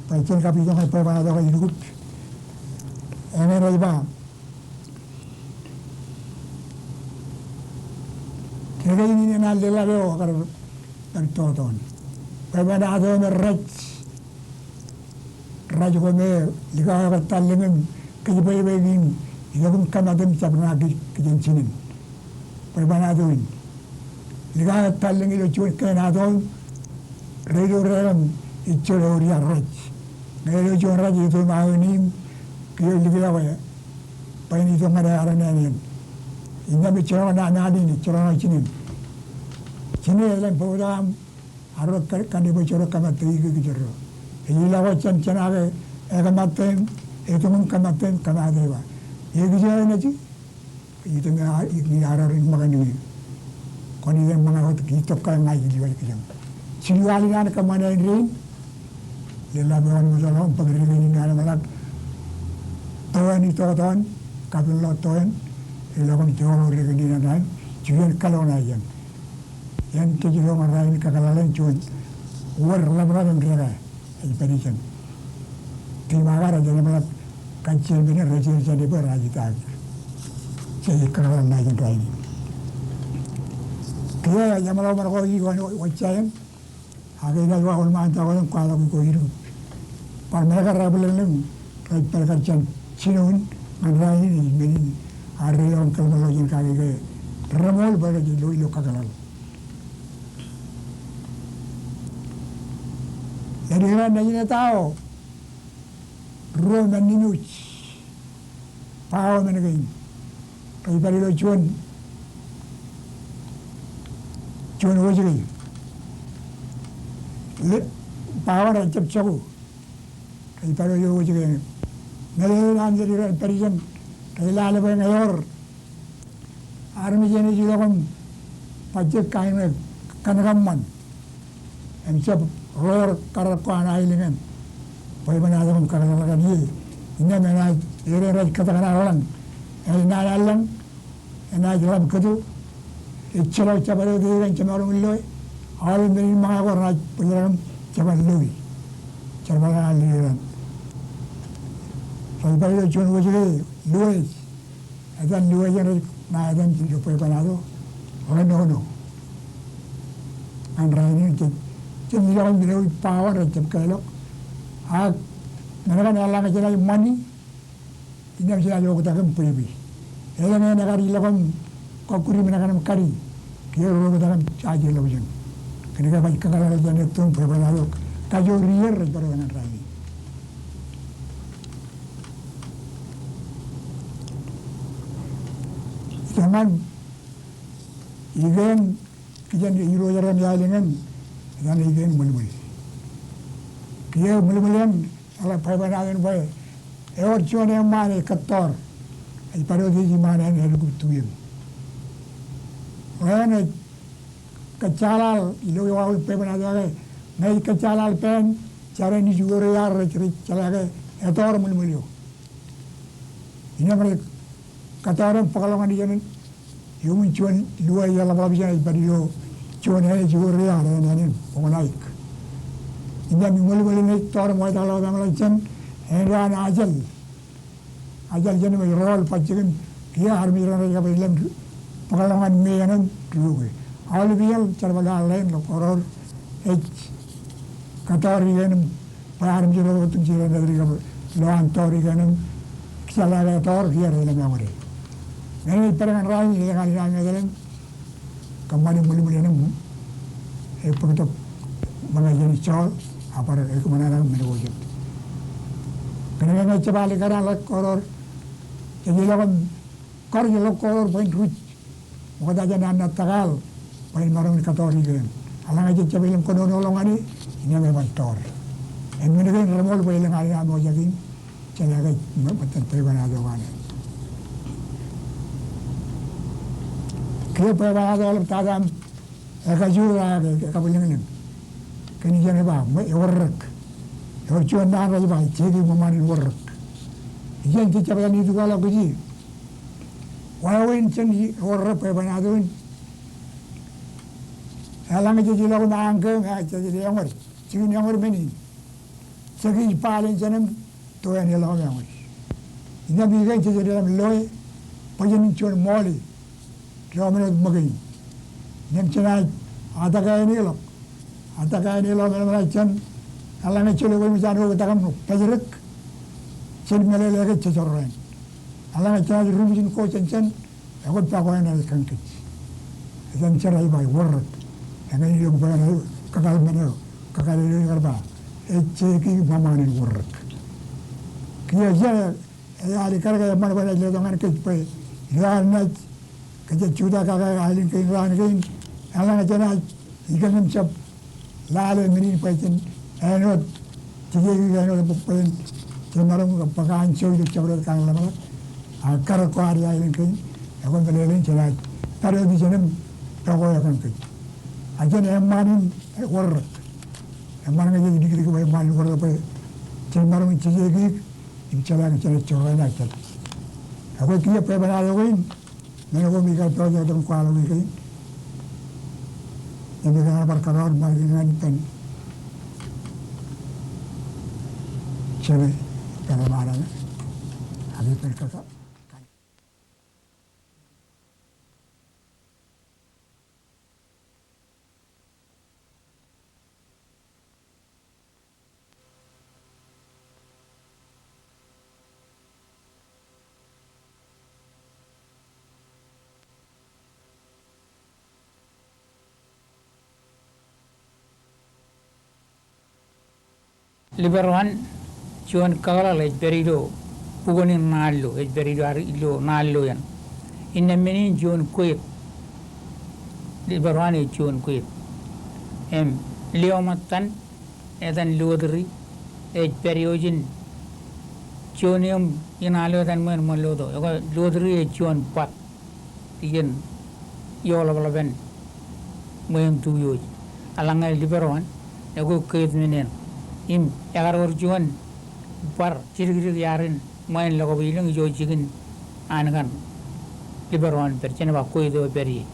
Bwe jen kab itok ñan bwebwenato ko ilukkuun. Eñin ej ba. Kōnke in inenen an leḷḷap eo kar, kar toton. Bwebwenato me rej. Rej ko me likao eo kar tallōñ im kōjparok bwe in itok im kōmat im jab ṇa ki-, kijen jinen. Bwebwenato in. Likao eo tallōñ ilo juon kein ato im rej ilo rerem ijjel ewōr ia rej. Ñe ilo juon rej eto im aō neim kiiō likao eo bwe en itok ñan ear ṇe eṇ. Innām ejjeḷọk naan in, ejjeḷọk jinen. Jinen elōñ bōktok aṃ arro ka-, kaṇe bwe jorrāān kōmattō ikijjien ro. Ej ilọk wōt jān, jān ak ekōmattō im, eto im kōmattō im kōmaat eo ba. Ikijjien eo enaaj, itok ñe a-, ñe arro ren ṃōkan eō. Kwōn itok im ṃōñā wōt, itok ke ña ij lewōj kijeṃ. Jilu al in an kōṃṃan āindein. Leḷḷap eo an ṃōjḷọk im bōk rikōn in an ṃōḷak. To eṇ itoto eṇ, kapin ḷọk to eṇ. Ilọk im joḷọk rikōn in an, juon kōḷmānḷọkjeṇ. Eṇ jej lo ñan rainin kakōḷḷe eṇ juon wōr ḷapḷap im dekā ej pād ijeṇ. Tiṃakar ej jeḷā ḷapḷap kajjien men in rej jeḷā jān bwe raar itaak. Jej kakōḷḷe ṇa jān rainin. Kiiō ej jeṃḷọk ṃōṇ ko ij wōnṃaantak wōt jān, ak ij wōnṃaantak wōt im kwaḷọk ko itok. Bar men kar rej bōk lōñlōñ, rej pād kar jān jinoin ñan rainin ej men in ad ri ḷọk im kōḷmānḷọkjeṇ kake ke reṃool bwe rej lo ilo kakōḷḷe. Ej ri ran nejin etao ruo men in uj. Bao men kein. Rej pād ilo juon, juon wōjke. Bao rej jab jako. Rej pād ilo wōjke. Meḷeḷein an ri ran pād ijeṇ. Rej lale bwe ñe ewōr armej eṇ ej ilọk im bajjek kain eo kōn kōṃṃan im jab ḷoor karōk ko an aelōñ eṇ, bwebwenato im kakōḷḷe ñan ie. Innām enaaj, eo rej kōtōk ñan lañ, ej naan lañ, enaaj ḷap kōto, ejjeḷọk jabdewōt eō kōn jemaroñ in loe, aolep men in ṃōñā ko renaaj bōjrak im jeban loi. Jerbal an ri ran. Rej pād ilo juon wōjke, luuej. Etan luuej eṇ ej ṇa etan ilo bwebwenato, ḷōnono. Ñan rainin jej, jej ilọk im ilo bao eṇ rej jab keḷọk. Ak men kaṇ eḷaññe jenaaj ṃani, innām jenaaj oktak im bwebwe. Elōñ eṇ ekar ilọk im kọkkure men kaṇ im kadi, kiiō rej oktak im jaje ḷọkjeṇ. Kōnke baj kakōḷḷe jān etto im bwebwenato kajoor iiō rej pād wōt ñan rainin. Etan ṇe, ikeen, kijen irooj eo an aelōñ eṇ, etan ṇe ikeen ṃwilṃwil. Kiiō ṃwilṃwil eṇ, eḷap bwebwenato in bwe ewōr juon eṃṃaan ej kōttoor, ej pād wōt ej iṃaan eo an Elukkup Tuiōñ. Eo eṇ ej kōjjeḷāḷ ilo wāween bwebwenato eo ke, ñe ej kōjjeḷāḷ pān, jar eṇ ijoko rear rej, rej jeḷā ke etoor ṃwilṃwil eo. Innām rej kōttoor im bōkḷọk ñan ijeṇ, iuṃwin juon luuej eo ḷapḷap ijeṇ ej pād ilo juon eo ej ijoko rear eo an ānin, bōk ṇaik. Innām ṃwilṃwil eṇ ej toor im etaḷọk, etaḷọk jān āinwōt an ajel. Ajel jān im ej rool bajjek im kiiō armej ro rej kab ilem bōkḷọk ñan me eṇ im diwōjke. Aolep iaḷ jerbal eo an ḷeen ḷọk kōrọọr ej kōttoor ikeen im bwe armej ro otemjej rej kab lo an toor ikeen im jeḷā ke etoor kiiō rej ilem eọñōde. Men eo ej pād ñan rainin, elōñ alikkar eo etelōñ, kōṃṃani ṃwilṃwil eṇ im ebōktok ṃōñā jān ijjoḷ, ak bar ekōṃṃan aō men ko jet. Kōnke ñe ejjab alikkar an ḷọk kōrọọr, jej ilọk im kar ḷọk kōrọọr bwe en ruj. Ṃokta jān an nat tōkāl bwe en maroñ in kōttoor ikeen. Eḷaññe jejjab ilem kōnono ḷọk ñan e, innām eban toor. Im men kein reṃool bwe elōñ alikkar eo ejjeḷọk in, jeḷā ke ṃōttan bwebwenato ko an e. Kiiō bwebwenato eḷap tata im ekajoor ak ekabwilōñlōñ kōn ijeṇ ej ba, ewōr rōk. Ewōr juon naan rej ba, jeiki ṃōṃaan in wōr rōk. Ijeṇ jejjab etal itok ḷọk kōj ie. Wāween jān wōr rōk bwebwenato in. Eḷaññe jej ilọk im añ kōm, jej eñor, jikin eñor men in. Jekij baaḷ in jān im to eṇ eḷọk im eñoij. Innām ikeen jej etal im loe bwe jen juon ṃool e, ro men wōt ṃōkein. Innām jenaaj atak āne ḷọk. Atak āne ḷọk meḷeḷe jān, eḷaññe jelo kōj ṃōj an oktak im pājrak, jen meḷeḷe ke jejorrāān. Eḷaññe jenaaj ri ṃōj in ko jān jān, ekwe pako eṇ ej kōn kōj. Etan jenaaj ba wōr rōk. Eñin ilo bwe eṇ ej kakōḷmānḷọk, kakōḷḷe eo ekar ba, ej jeiki ṃōṃaan in wōr rōk. Kiiō ej, ej alikkar ke eṃṃan bwe enaaj letok ñan kōj bwe ilo ad naaj, kōj jej jutak kake aelōñ kein raan kein, eḷaññe jenaaj ikōñ im jab lale men in bwe jen āinwōt, jej eñin āinwōt bwe jen maroñ bōk anjọ ilo jabdewōt kain ḷapḷap. Ak karōk ko ad aelōñ kein, ekwe meḷeḷein jenaaj pād wōt ijeṇ im pako eok kōn kōj. Ak jān eṃṃaan in wōr rōk. Eṃṃan ñe jej dikdik bwe eṃṃaan in wōr rōk bwe jen maroñ in jejeik im jeḷā ke jenaaj jorrāān ak jet. Ekwe kiiō bwebwenato kein, men ko me ikar pojak tok im kwaḷọk ikein. Im ikar bar kōrọọr ṃae kein ñan ippān Jeme, jeme ṃaan eo. Ak ippān kōto. Libar eo an, juon kakōḷḷe ej pād ilo bukwōn in Ṇaal Lo, ej pād ilo ad ilo Ṇaal Lo eṇ. Innām men in juon kweet. Libar eo an ej juon kweet. Im, lio ṃōttan, etan lottery, ej pād eo ijin juon eṃ iṇaḷ eo etan ṃweo ṃōn loto. Ekwe lottery ej juon bar iien ioḷapḷap in ṃweo im tuioj. Eḷaññe libar eo an, ekwe kweet men eṇ. Im, ekar wōr juon bar jidikdik iaar in ṃweo in lọkpej lōñ ijo jikin an kaṇ libar eo an pād, jen ba kweet eo pād ie.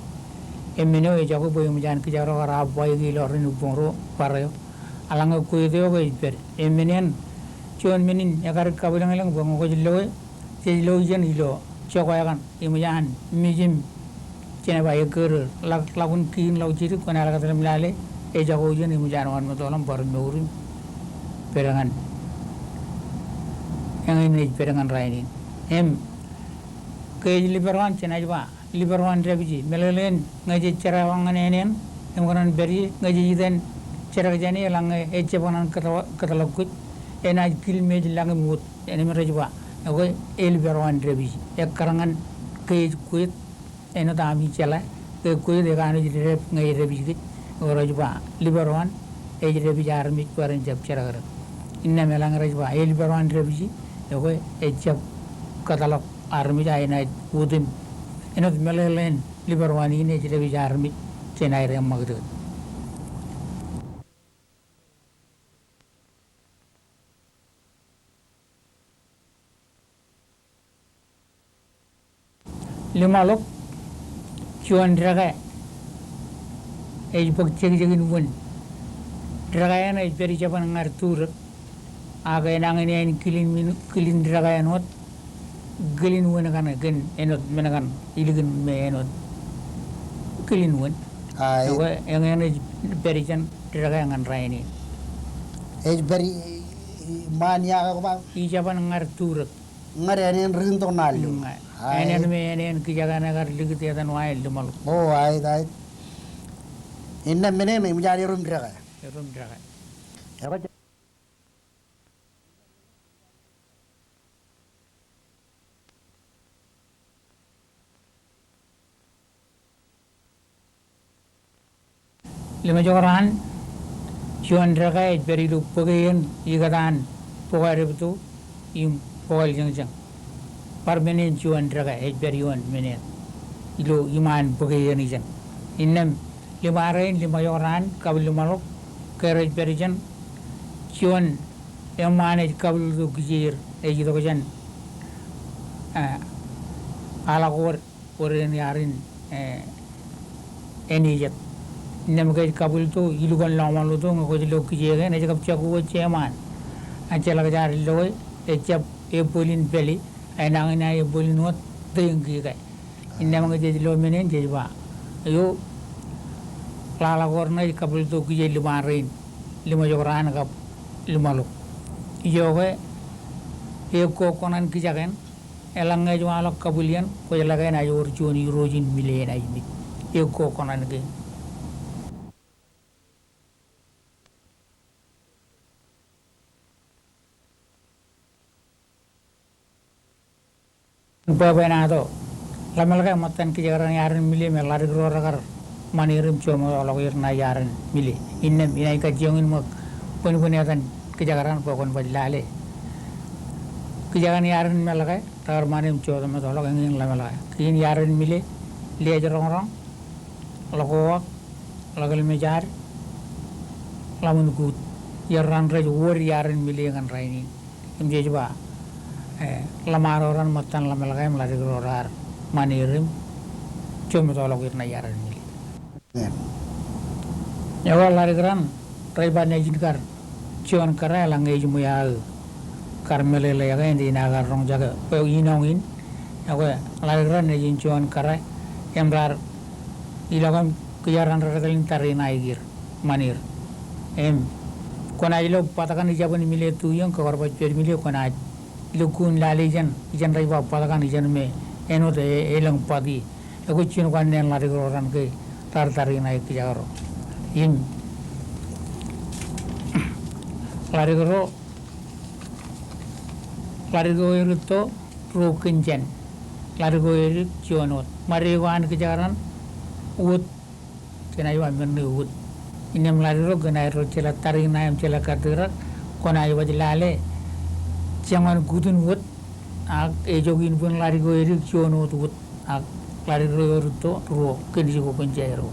Im men eo ejako bwe eṃōj an kijekrọk kar abuaiki ilo ren ippān ro bar eo. Eḷaññe kweet eo ke ej pād. Im men eṇ juon men in ekar kabwilōñlōñ bwe ñe kwōj loe, jej lo ijeṇ ilo jokwe kaṇ. Eṃōj an mej im jen ba ekkere ḷak, ḷak un kiiñ ḷọk jidik, kwōn ālọk kōtḷọk im lale, ejako ijeṇ eṃōj an wōnṃaanḷọk im bar mour im pād ñan. Eñin ej pād ñan rainin. Im ke ej libar eo an jenaaj ba libar eo an dāpiji, meḷeḷein ñe jej jerkakḷọk ñan āne eṇ, im kōṇaan pād ie, ñe jej iten jerkakḷọk jāne, eḷaññe ejjab kōṇaan kōtḷọk, kōtḷọk kōj, enaaj kil mej lañ im wōt. Āinwōt rej ba, ekwe elibar eo an dāpiji. Ekkar ñan ke ej kweet, āinwōt ami jeḷā, ke kweet ekanooj dāp ñe edāpij kōj. Ekwe rej ba, libar eo an ej dāpij armej bwe ren jab jerkakḷọk. Innām eḷaññe rej ba, elibar eo an dāpiji, ekwe ejjab kōtḷọk armej a enaaj wōt im. Āinwōt meḷeḷein libar eo an in ej dāpij armej jān aer eṃṃakūt. Liṃaḷọk, juon dekā ej bōk jekjekin wōn. Dekā eṇ ej pād ijeban ñar turōk. Ak enañin āin kilin men, kilin dekā eṇ wōt, kilin wōn kaṇe kōn āinwōt men kaṇ ilikin me āinwōt kilin wōn. Ai. Ekwe eñin ej pād ijeṇ dekā ñan rainin. Ej pād i, i, ṃaan ia ke ba? Ijeban ñar turōk. Ñe āinwōt ri tok ṇaal eo. Ñe. Ai. Āinwōt me āinwōt kijekan ekar likūt etan wa in Liṃaḷọk. O, ai, ai. Innām men eṇ eṃōj an erom dekā. Erom dekā. Ekwe Liṃajok raan, juon dekā ej pād ilo bōk eṇ ikōtaan bōkāerepto im bōkāeljeñjeñ. Bar men eṇ juon dekā ej pād ioon men eṇ ilo iṃaan bōk eṇ ijeṇ. Innām liṃa rein, liṃajok raan, kab liṃaḷọk, ke rej pād ijeṇ, juon eṃṃaan ej kabwiltok kijeir, ej itok jān, eh, Aḷakood, wōr eṇ iaar in, eh, āne jet. Innām ke ej kabwiltok, ilukkuun lọmọọr lotok, ñe kwōj lo kijeek eṇ, ej kab jako wōj jeṃaan. Ak jeḷā ke jaar loe, ejjab ebōl in pālle, enañin aō ebōl in wōt, teiñ kika. Innām ñe jej lo men eṇ jej ba, eo, Aḷakood ṇe ej kabwiltok kijeir liṃa rein, liṃajok raan kab liṃaḷọk. Ijoke, ekwe kwō kōṇaan kijakan, eḷaññe ej waḷọk kabwil eṇ, kwōjeḷā ke enaaj wōr juon irooj in mile enaaj mej. Ekwe kwō kōṇaan kein. Bwebwenato, ḷōmṇak e ṃōttan kijeek raṇ iar in mile me ḷadik ro rekar ṃanit im joṃootḷọk er ṇa iar in mile. Innām inaaj kajjioñ in ṃōk bōnbōn etan kijeek raṇ bwe kwōn baj lale. Kijeek raṇ iar in meḷeḷe, rekar ṃanit im joṃootḷọk, eñin ḷōmṇak e. Kein iar in mile, Lejroñroñ, Ḷōkoak, Ḷōkilmejaad, Ḷōmṇkuut. Iar raṇ rej wōr iar in mile ñan rainin. Im jej ba, eh, ḷōṃaro raṇ ṃōttan ḷōmṇak e im ḷadik ro raar ṃanit im joṃootḷọk er ṇa iar in mile. Ekwe ḷadik raṇ rej ba nejin kar juon kōrā eḷaññe ejiṃwe aō kar meḷeḷe ke āindein aō kar roñjake bwe inoñ in. Ekwe ḷadik raṇ nejin juon kōrā im raar ilọk im kijeek raṇ rej tōl in tariṇae er ṃanir. Im kwōnaaj lo bōtkan ijabōn mile tu ioñ ke kwaar baj pād mile kwōnaaj lukkuun lale ijeṇ, ijeṇ rej ba bōtkan ijeṇ me āinwōt e, elōñ bōt ie. Ekwe jino kōnnaan ḷadik ro raṇ ke raar tariṇae kijak ro. Im ḷadik ro, ḷadik eo erūtto ruo kōn jān. Ḷadik eo edik juon wōt. Ṃade ko an kijak raṇ wōt. Jenaaj ba men ṇe wōt. Innām ḷadik ro kōn aer ro jeḷā tariṇae im jeḷā kar tikrak, kwōnaaj baj lale joñan kutun wōt, ak ejok in bwe ḷadik eo edik juon wōt wōt. Ak ḷadik ro erūtto ruo kōn jiko kōn jaero.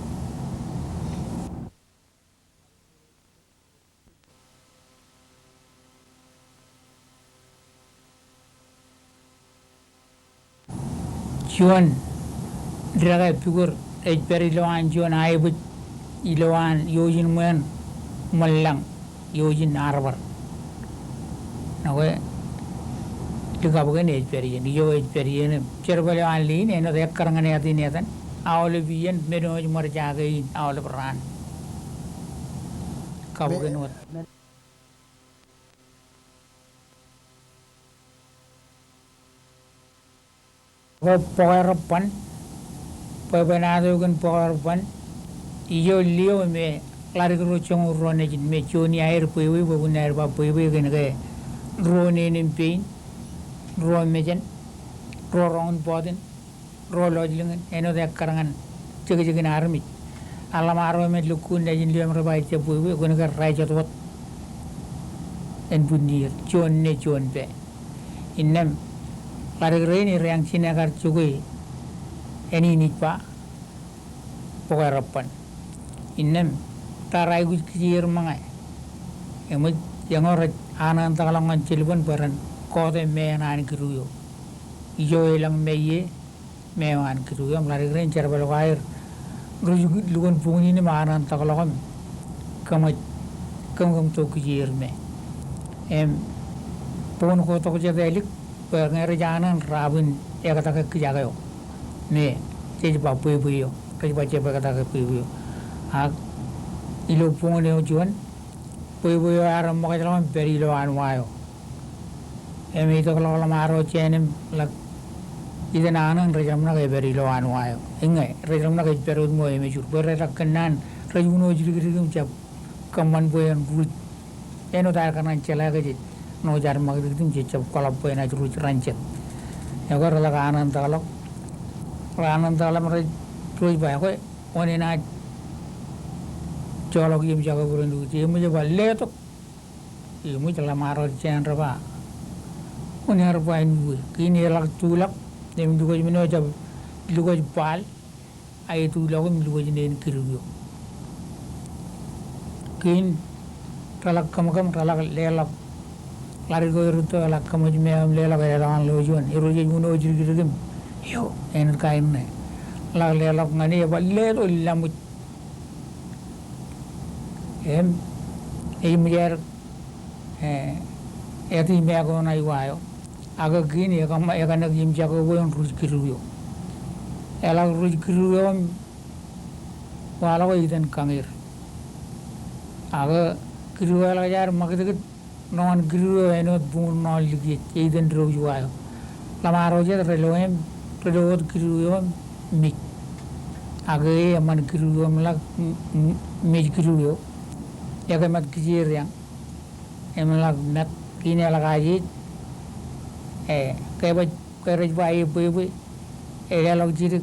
Juon, dikdake pukot ej pād ilowaan juon aebōj, ilowaan ijo ijin ṃweo ṃōn lañ, ijo ijin arbar. Ekwe likabok eṇ ej pād iien, ijo ej pād iien im jerbal eo an lein āinwōt ekkar ñan āt in etan, aolep iien, men eo ej ṃōr jake in aolep raan. Kabukin wōt. Bōk erbal, bwe bwe naat eo kōn bōk erbal, ijo lio me ḷadik ro joñoul ruo nejin me juon iaer bwebwe, bwe bwe naat ba bwebwe kōn ke ruo neen im pein, ruo mejān, ruo roñ in bọtin, ruo lọjilñin, āinwōt ekkar ñan jekjekin armej. Ak ḷōṃaro im ej lukkuun nejin lio im rej ba ejjab bwebwe, kwōn ke rej jot wōt. En bwinnier, juon ne juon pā. Innām ḷadik rein ej reañ jineej kar jokwe āne in ij ba bōk erbal. Innām raar aikuj kijeer ṃōñā. Eṃōj, eñeo rej anōōntakḷọk ñan jelban bwe ren kọọte meo an kidu eo. Ijo elōñ meo ie, meo an kidu eo im ḷadik rein jerbal ko aer rej lukkuun buñin im anōōntakḷọk im kōṃij, kōm, kōm tok kijeer me. Im buñin ko tok jet ālik bwe ñe rej anōōn raar ban ektake kijak eo me jej ba bwebwe eo, rej ba jab ektake bwebwe eo. Ak ilo buñin eo juon, bwebwe eo ear ṃōkajḷọk im pād ilowaan wa eo. Im ej itok ḷọk ḷōṃaro jān im ḷak, iten anōōn rej ḷōmṇak epād ilowaan wa eo. Eñe, rej ḷōmṇak ej pād wōt ṃool emejur. Bwe rej ḷak kōnnaan, rej uno jidikdik im jab kōṃṃan bwe en ruj. Āinwōt aer kōṇaan jeḷā ke jej ṇo jaar ṃakūtkūt im jej jab kōḷap bwe enaaj ruj raṇ jet. Ekwe reḷak anōōntakḷọk. Reḷak anōōntakḷọk im rej ruj ba ekwe, wōn enaaj joḷọk iien jake bwe ren ruj. Eṃōj, ej ba letok. Eṃōj, ḷōṃaro jān rej ba, wōn ear ba en uwe. Kein eḷak tulọk im lukwōj men eo ejab lukwōj baal, a etulọk im lukwōj neen kidu eo. Kein reḷak kōmkōm, reḷak leḷọk. Ḷadik eo erūtto eḷak kōṃij meo im leḷọk, leḷọk ñan ḷeo juon. Irooj ej uno jidikdik im, eo, āinwōt kain ṇe. Ḷak leḷọk ñan e, ej ba letok, laṃōj. Im ej ṃōj aer, e, eti meo ko ṇa eo aō. Ak kein ekōṃ, ekōṇak iien jake bwe en ruj kidu eo. Eḷak ruj kidu eo im waḷọk e iten kañer. Ak kidu eo eḷak jaar ṃakūtkūt ṇoon kidu eo āinwōt buñin ṇoon likiej, e iten diwōj wa eo. Ḷōṃaro jet rej lo im, rej lo wōt kidu eo im mej. Ak e eṃṃan kidu eo im ḷak m-, m-, mej kidu eo. Ekōmāt kijeer eañ. Im ḷak mat, kein eḷak ajeej. E, ke baj, ke rej ba e bwebwe. Eleḷọk jidik,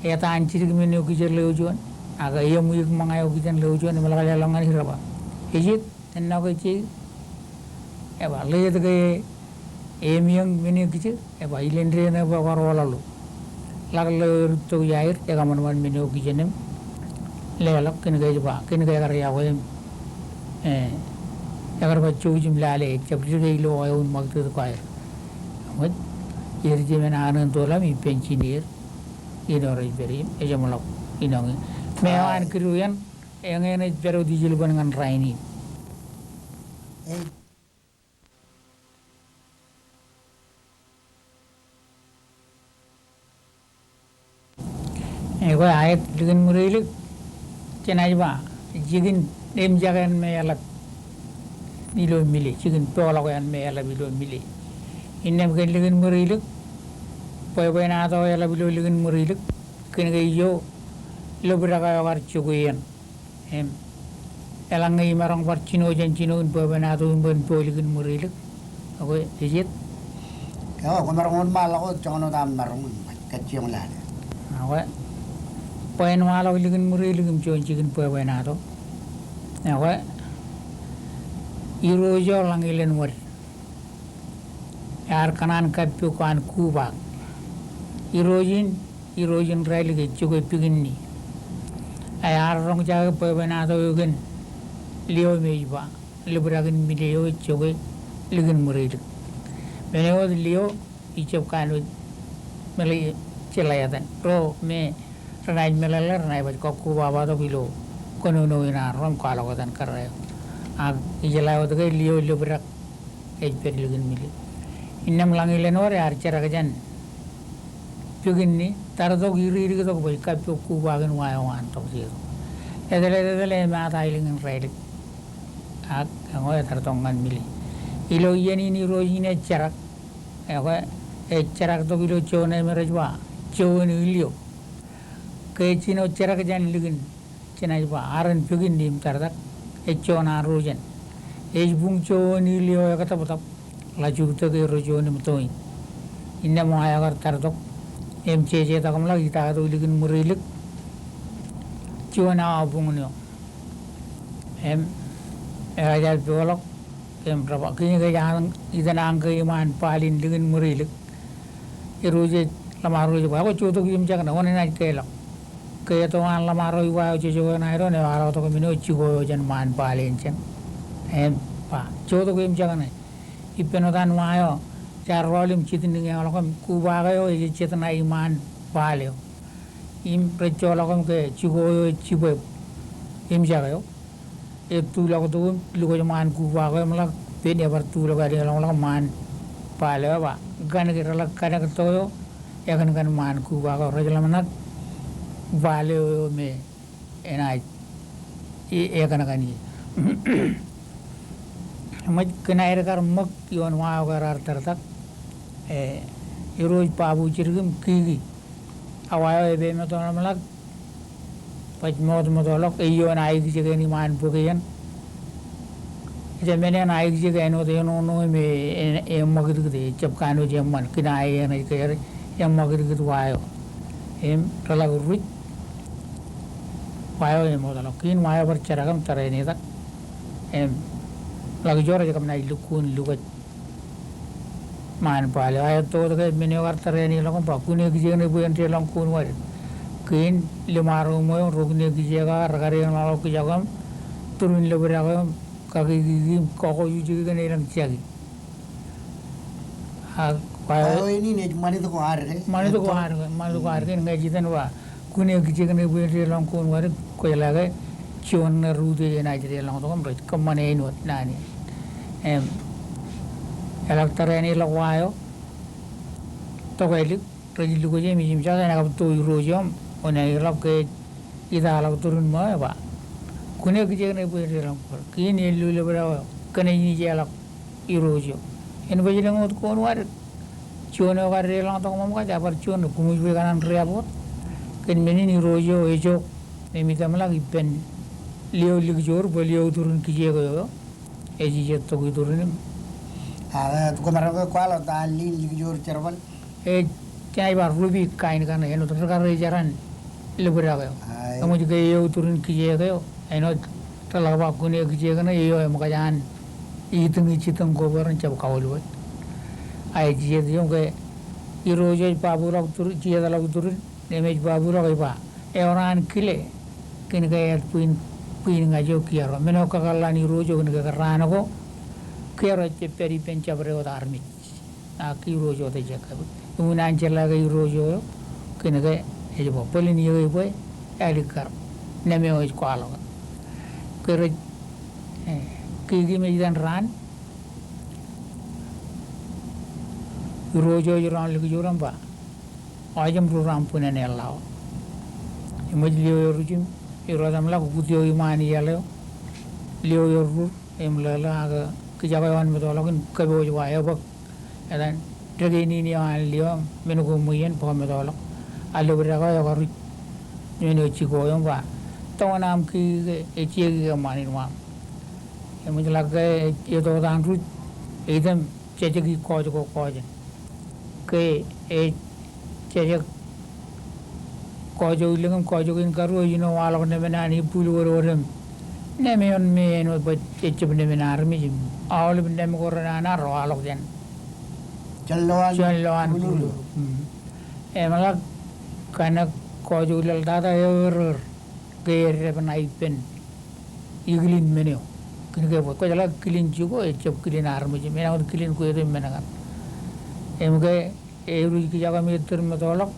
etaan jidik men eo kijeer ḷeo juon. Ak eṃwiik ṃōñā eo kijeer ḷeo juon, im ḷak leḷọk ñan e rej ba, ejej, ennọke ejej. Ej ba, letok ke eṃwiik men eo kijeer. Ej ba, ilen dān eo bwe kwaar waḷọk ḷọk. Ḷak ḷeo erūtto iaer, ekōṃanṃan men eo kijeer im leḷọk, kōn ke ej ba, kōn ke ekar yokwe im, e, ekar baj jouj im lale, ejjab dike ilo eo in ṃakūtkūt ko aer. Eṃōj, er jemān anōōn toḷ im ippān jineer, ilo rej pād im ejeṃḷọk inoñi. Meo an kidu eṇ, eñin ej pād wōt ijilbōn ñan rainin. Ekwe aet likin ṃwireilik, jenaaj ba, jikin eṃjake eṇ me eḷap ilo mile, jikin poḷọk eṇ me eḷap ilo mile. Innām kōn likin ṃwireilik, bwebwenato eḷap ilo likin ṃwireilik, kōn ke ijo lōbrak eo kar jokwe eṇ. Im, eḷaññe imaroñ bar jino jān jino in bwebwenato im bwe en po likin ṃwireilik. Ekwe, ejjet. Ekwe, kwōmaroñ wōnṃaanḷọk wōt joñan wōt aṃ maroñ im kajjioñ lale. Ekwe, bwe en waḷọk likin ṃwireilik im juon jikin bwebwenato. Ekwe, Irooj eo lañ ilen wōd. Ear kōṇaan kappok an kubaak. Irooj in, Irooj in rālik ej jokwe pikinni. Ear roñjake bwebwenato eo kōn lio me ej ba, lōbrak in mile eo ej jokwe likin ṃwireilik. Men eo wōt lio, ijab kanooj meḷeḷe jeḷā etan. Ro me renaaj meḷeḷe, renaaj baj kọkkobaba tok ilo kōnono in an ro im kwaḷọk etan kōrā eo. Ak ijeḷā wōt ke lio lōbrak ej pād likin mile. Innām lañ ilen wōd ear jerak jān pikinni, tar tok iridik tok bwe ej kappok kubaak in wa eo an tok jeto. Etal etal etal emaat aelōñ in rālik. Ak eñeo etar tok ñan mile. Ilo iien in Irooj in ej jerak. Ekwe, ej jerak tok ilo juon eo me rej ba, juon eo lio. Ke ej jino jerak jān likin, jenaaj ba, aren pikinni im tartak, ej juon an ro jān. Ej buñ juon eo lio ekatōptōp, ḷajuktok erro juon im tooin. Innām wa eo kar tar tok, im jeje tok im ḷak itato likin ṃwireilik, juon awa buñ eo. Im, eḷaññe ejal peḷọk, im rej ba, kiin ke ej an, iten an ke iṃaan bal in likin ṃwireilik. Irooj ej ḷōṃaro ej ba, ekwe jotok iemjak ṇe, oṇenaaj keḷọk. Ke eto an ḷōṃaro eo wa eo jejok eṇ aeto, ewaḷọk tok men eo jiko eo jān ṃaan bal in jān. Im, ba, jotok iemjak ṇe. Ippān wōt an wa eo, jaar rọọl im jitniñeḷọk im kubaak eo ej jet ṇae iṃaan bal eo. Im rej joḷọk im ke jiko eo ej jibwe eṃjake eo. Ej tulọk tok im lukwōj ṃaan kubaak eo im ḷak pen ebar tulọk eḷḷọk ḷọk ṃaan bal eo eba. Kōn ke reḷak kōṇak tok eo, ekōnkōn ṃaan kubaak eo rej ḷōmṇak bal eo eo me enaaj e, ekōnkōn ie. Eṃōj kōn aer kar ṃōk ioon wa eo ke raar tōrtak. E, Irooj babu jidik im kiki. A wa eo epemeto ḷōmṇak. Baj mootmootḷọk, e, ioon aikuj eo kōn iṃaan bōk eṇ. Ejjab men eṇ aikuj eo kōn āinwōt enono im e, e, eṃṃakūtkūt, ejjab kanooj eṃṃan, kōn aer eṇ ej ke ear eṃṃakūtkūt wa eo. Im reḷak ruj. Wa eo emootḷọk, kiin wa eo bar jerak im tōre eṇ etak. Im ḷak ijo rej kōm naaj lukkuun lukwōj ṃaan bal eo. Aet wōt ke men eo kar tōre eṇ eḷọk im ba, kune kijeek ṇe bwe en deḷọñ koon wōt. Kiin limaro eo, ro kine kijeek eo rekar eṇ ḷọk kijak im turin lōbrak eo im kakiki im kọkọjujeki kōn elōñ jaki. Ak wa eo, eo eṇ in ej ṃanit ko ad ke? Ṃanit ko ad ke, ṃanit ko ad ke, ñe ej itōn ba kune kijeek ṇe bwe en deḷọñ koon wōt, kwōjeḷā ke juon ṇe ruo eo enaaj deḷọñ tok im rej kōṃṃane āinwōt naan in. Im, eḷak tōre eṇ eḷọk wa eo, tokālik, rej lukwōj im ijimjak enaaj kab to Irooj eo im, oṇāinwōt eḷak ke ej itaḷọk turin ṃō eo eba, kune kijeek ṇe bwe en deḷọñ koon. Kiin ellu lōbrak eo, kōn ej nijeḷọk Irooj eo. En bajjek wōt koon wōt. Juon eo kar deḷọñ tok ṃōṃ kōj, ebar juon eo, koṃij bwe kōṇaan riab wōt. Kōn men in Irooj eo ejok, im item ḷọk ippān lio likjoor, bwe lio turin kijeek eo, ej ijet tok iturin im. A, kwōmaroñ ke kwaḷọk ta lin likjoor jerbal? E, jenaaj ba rupeak kain kaṇe, āinwōt rekar ejeran lōbrak eo. Ai. Eṃōj ke eo turin kijeek eo, āinwōt reḷak ba kune kijeek ṇe, eo eṃōkaj an itiñi jitōñ ko bwe ren jab kaulwōj. A ej jijet eo ke Irooj eo ej babu ḷọk turin, jijet ḷọk turin, im ej babu ḷọk ej ba, ewōr an kile, kōn ke āet bwin, bwin ña eo kiaro. Men eo kakōḷḷā an Irooj eo kōn ke kōrā ko, kiaro ejjab pād ippān jabdewōt armej. Ak Irooj eo ej jab kab. Im unin an jeḷā ke Irooj eo, kōn ke ej ba bōlen iiō ke bwe ālikkar. Neme eo ej kwaḷọk. Ke rej, e, kiki im ej itōn raan. Irooj eo ej roñ likjoor im ba, Eo jab ri raṃ buñōn eḷḷā eo. Eṃōj Lio Erruj im Irooj Emḷọk, ut eo iṃaan iaḷ eo. Lio Erruj im Lōḷō, ak kijak eo an Metoḷọk in kōpooj ba ebōk etan dān in eo an Lio, men ko ṃweien bwe Metoḷọk. A Lōbdake eo ekaruj men eo jiko im ba, tōn aṃ kiiō ke ejjeḷọk ke ṃaan in ṃaṃ. Eṃōj ḷọk ke ej, ej tok an ruj, ej item jejek ikkooj ko koojen. Ke ej jejek koojo ilōñ im koojo kein karuo, ej jino waḷọk nemān an ibwiljwōdwōd im nem eoon me āinwōt bwe ejab nemān armej im aolep nem ko renana rewaḷọk jān jān lo an bwilōñ. Im ḷọk kaṇe koojo ilaḷ tata eor ke edep ṇa ippān ikilin men eo. Kōn ke bwe kwōjeḷā kilin jiko ejab kilin armej im enaaj wōt kilin kweto im men kaṇ. Im ke Erruj kijak im ettōr Metoḷọk,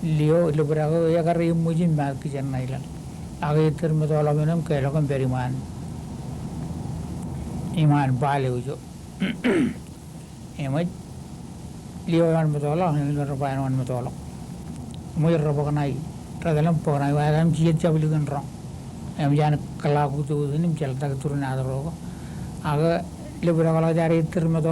Lio Lōbdake eo ekar eṃōj im maat kijenṇa ilaḷ. Ak ettōr Metoḷọk men eo im keḷọk im pād iṃaan, iṃaan bal eo ijo. Eṃōj Lio eo an Metoḷọk, eṃōj rej ba eo an Metoḷọk. Eṃōj rej bōk ṇa i, rej tōl im bōk ṇa i, wa etan jijet jab likin roñ. Eṃōj an kōḷḷā kutiwōt in im jeḷtak turin ad ro ko. Ak Lōbdake ḷọk jaar ettōr Metoḷọk.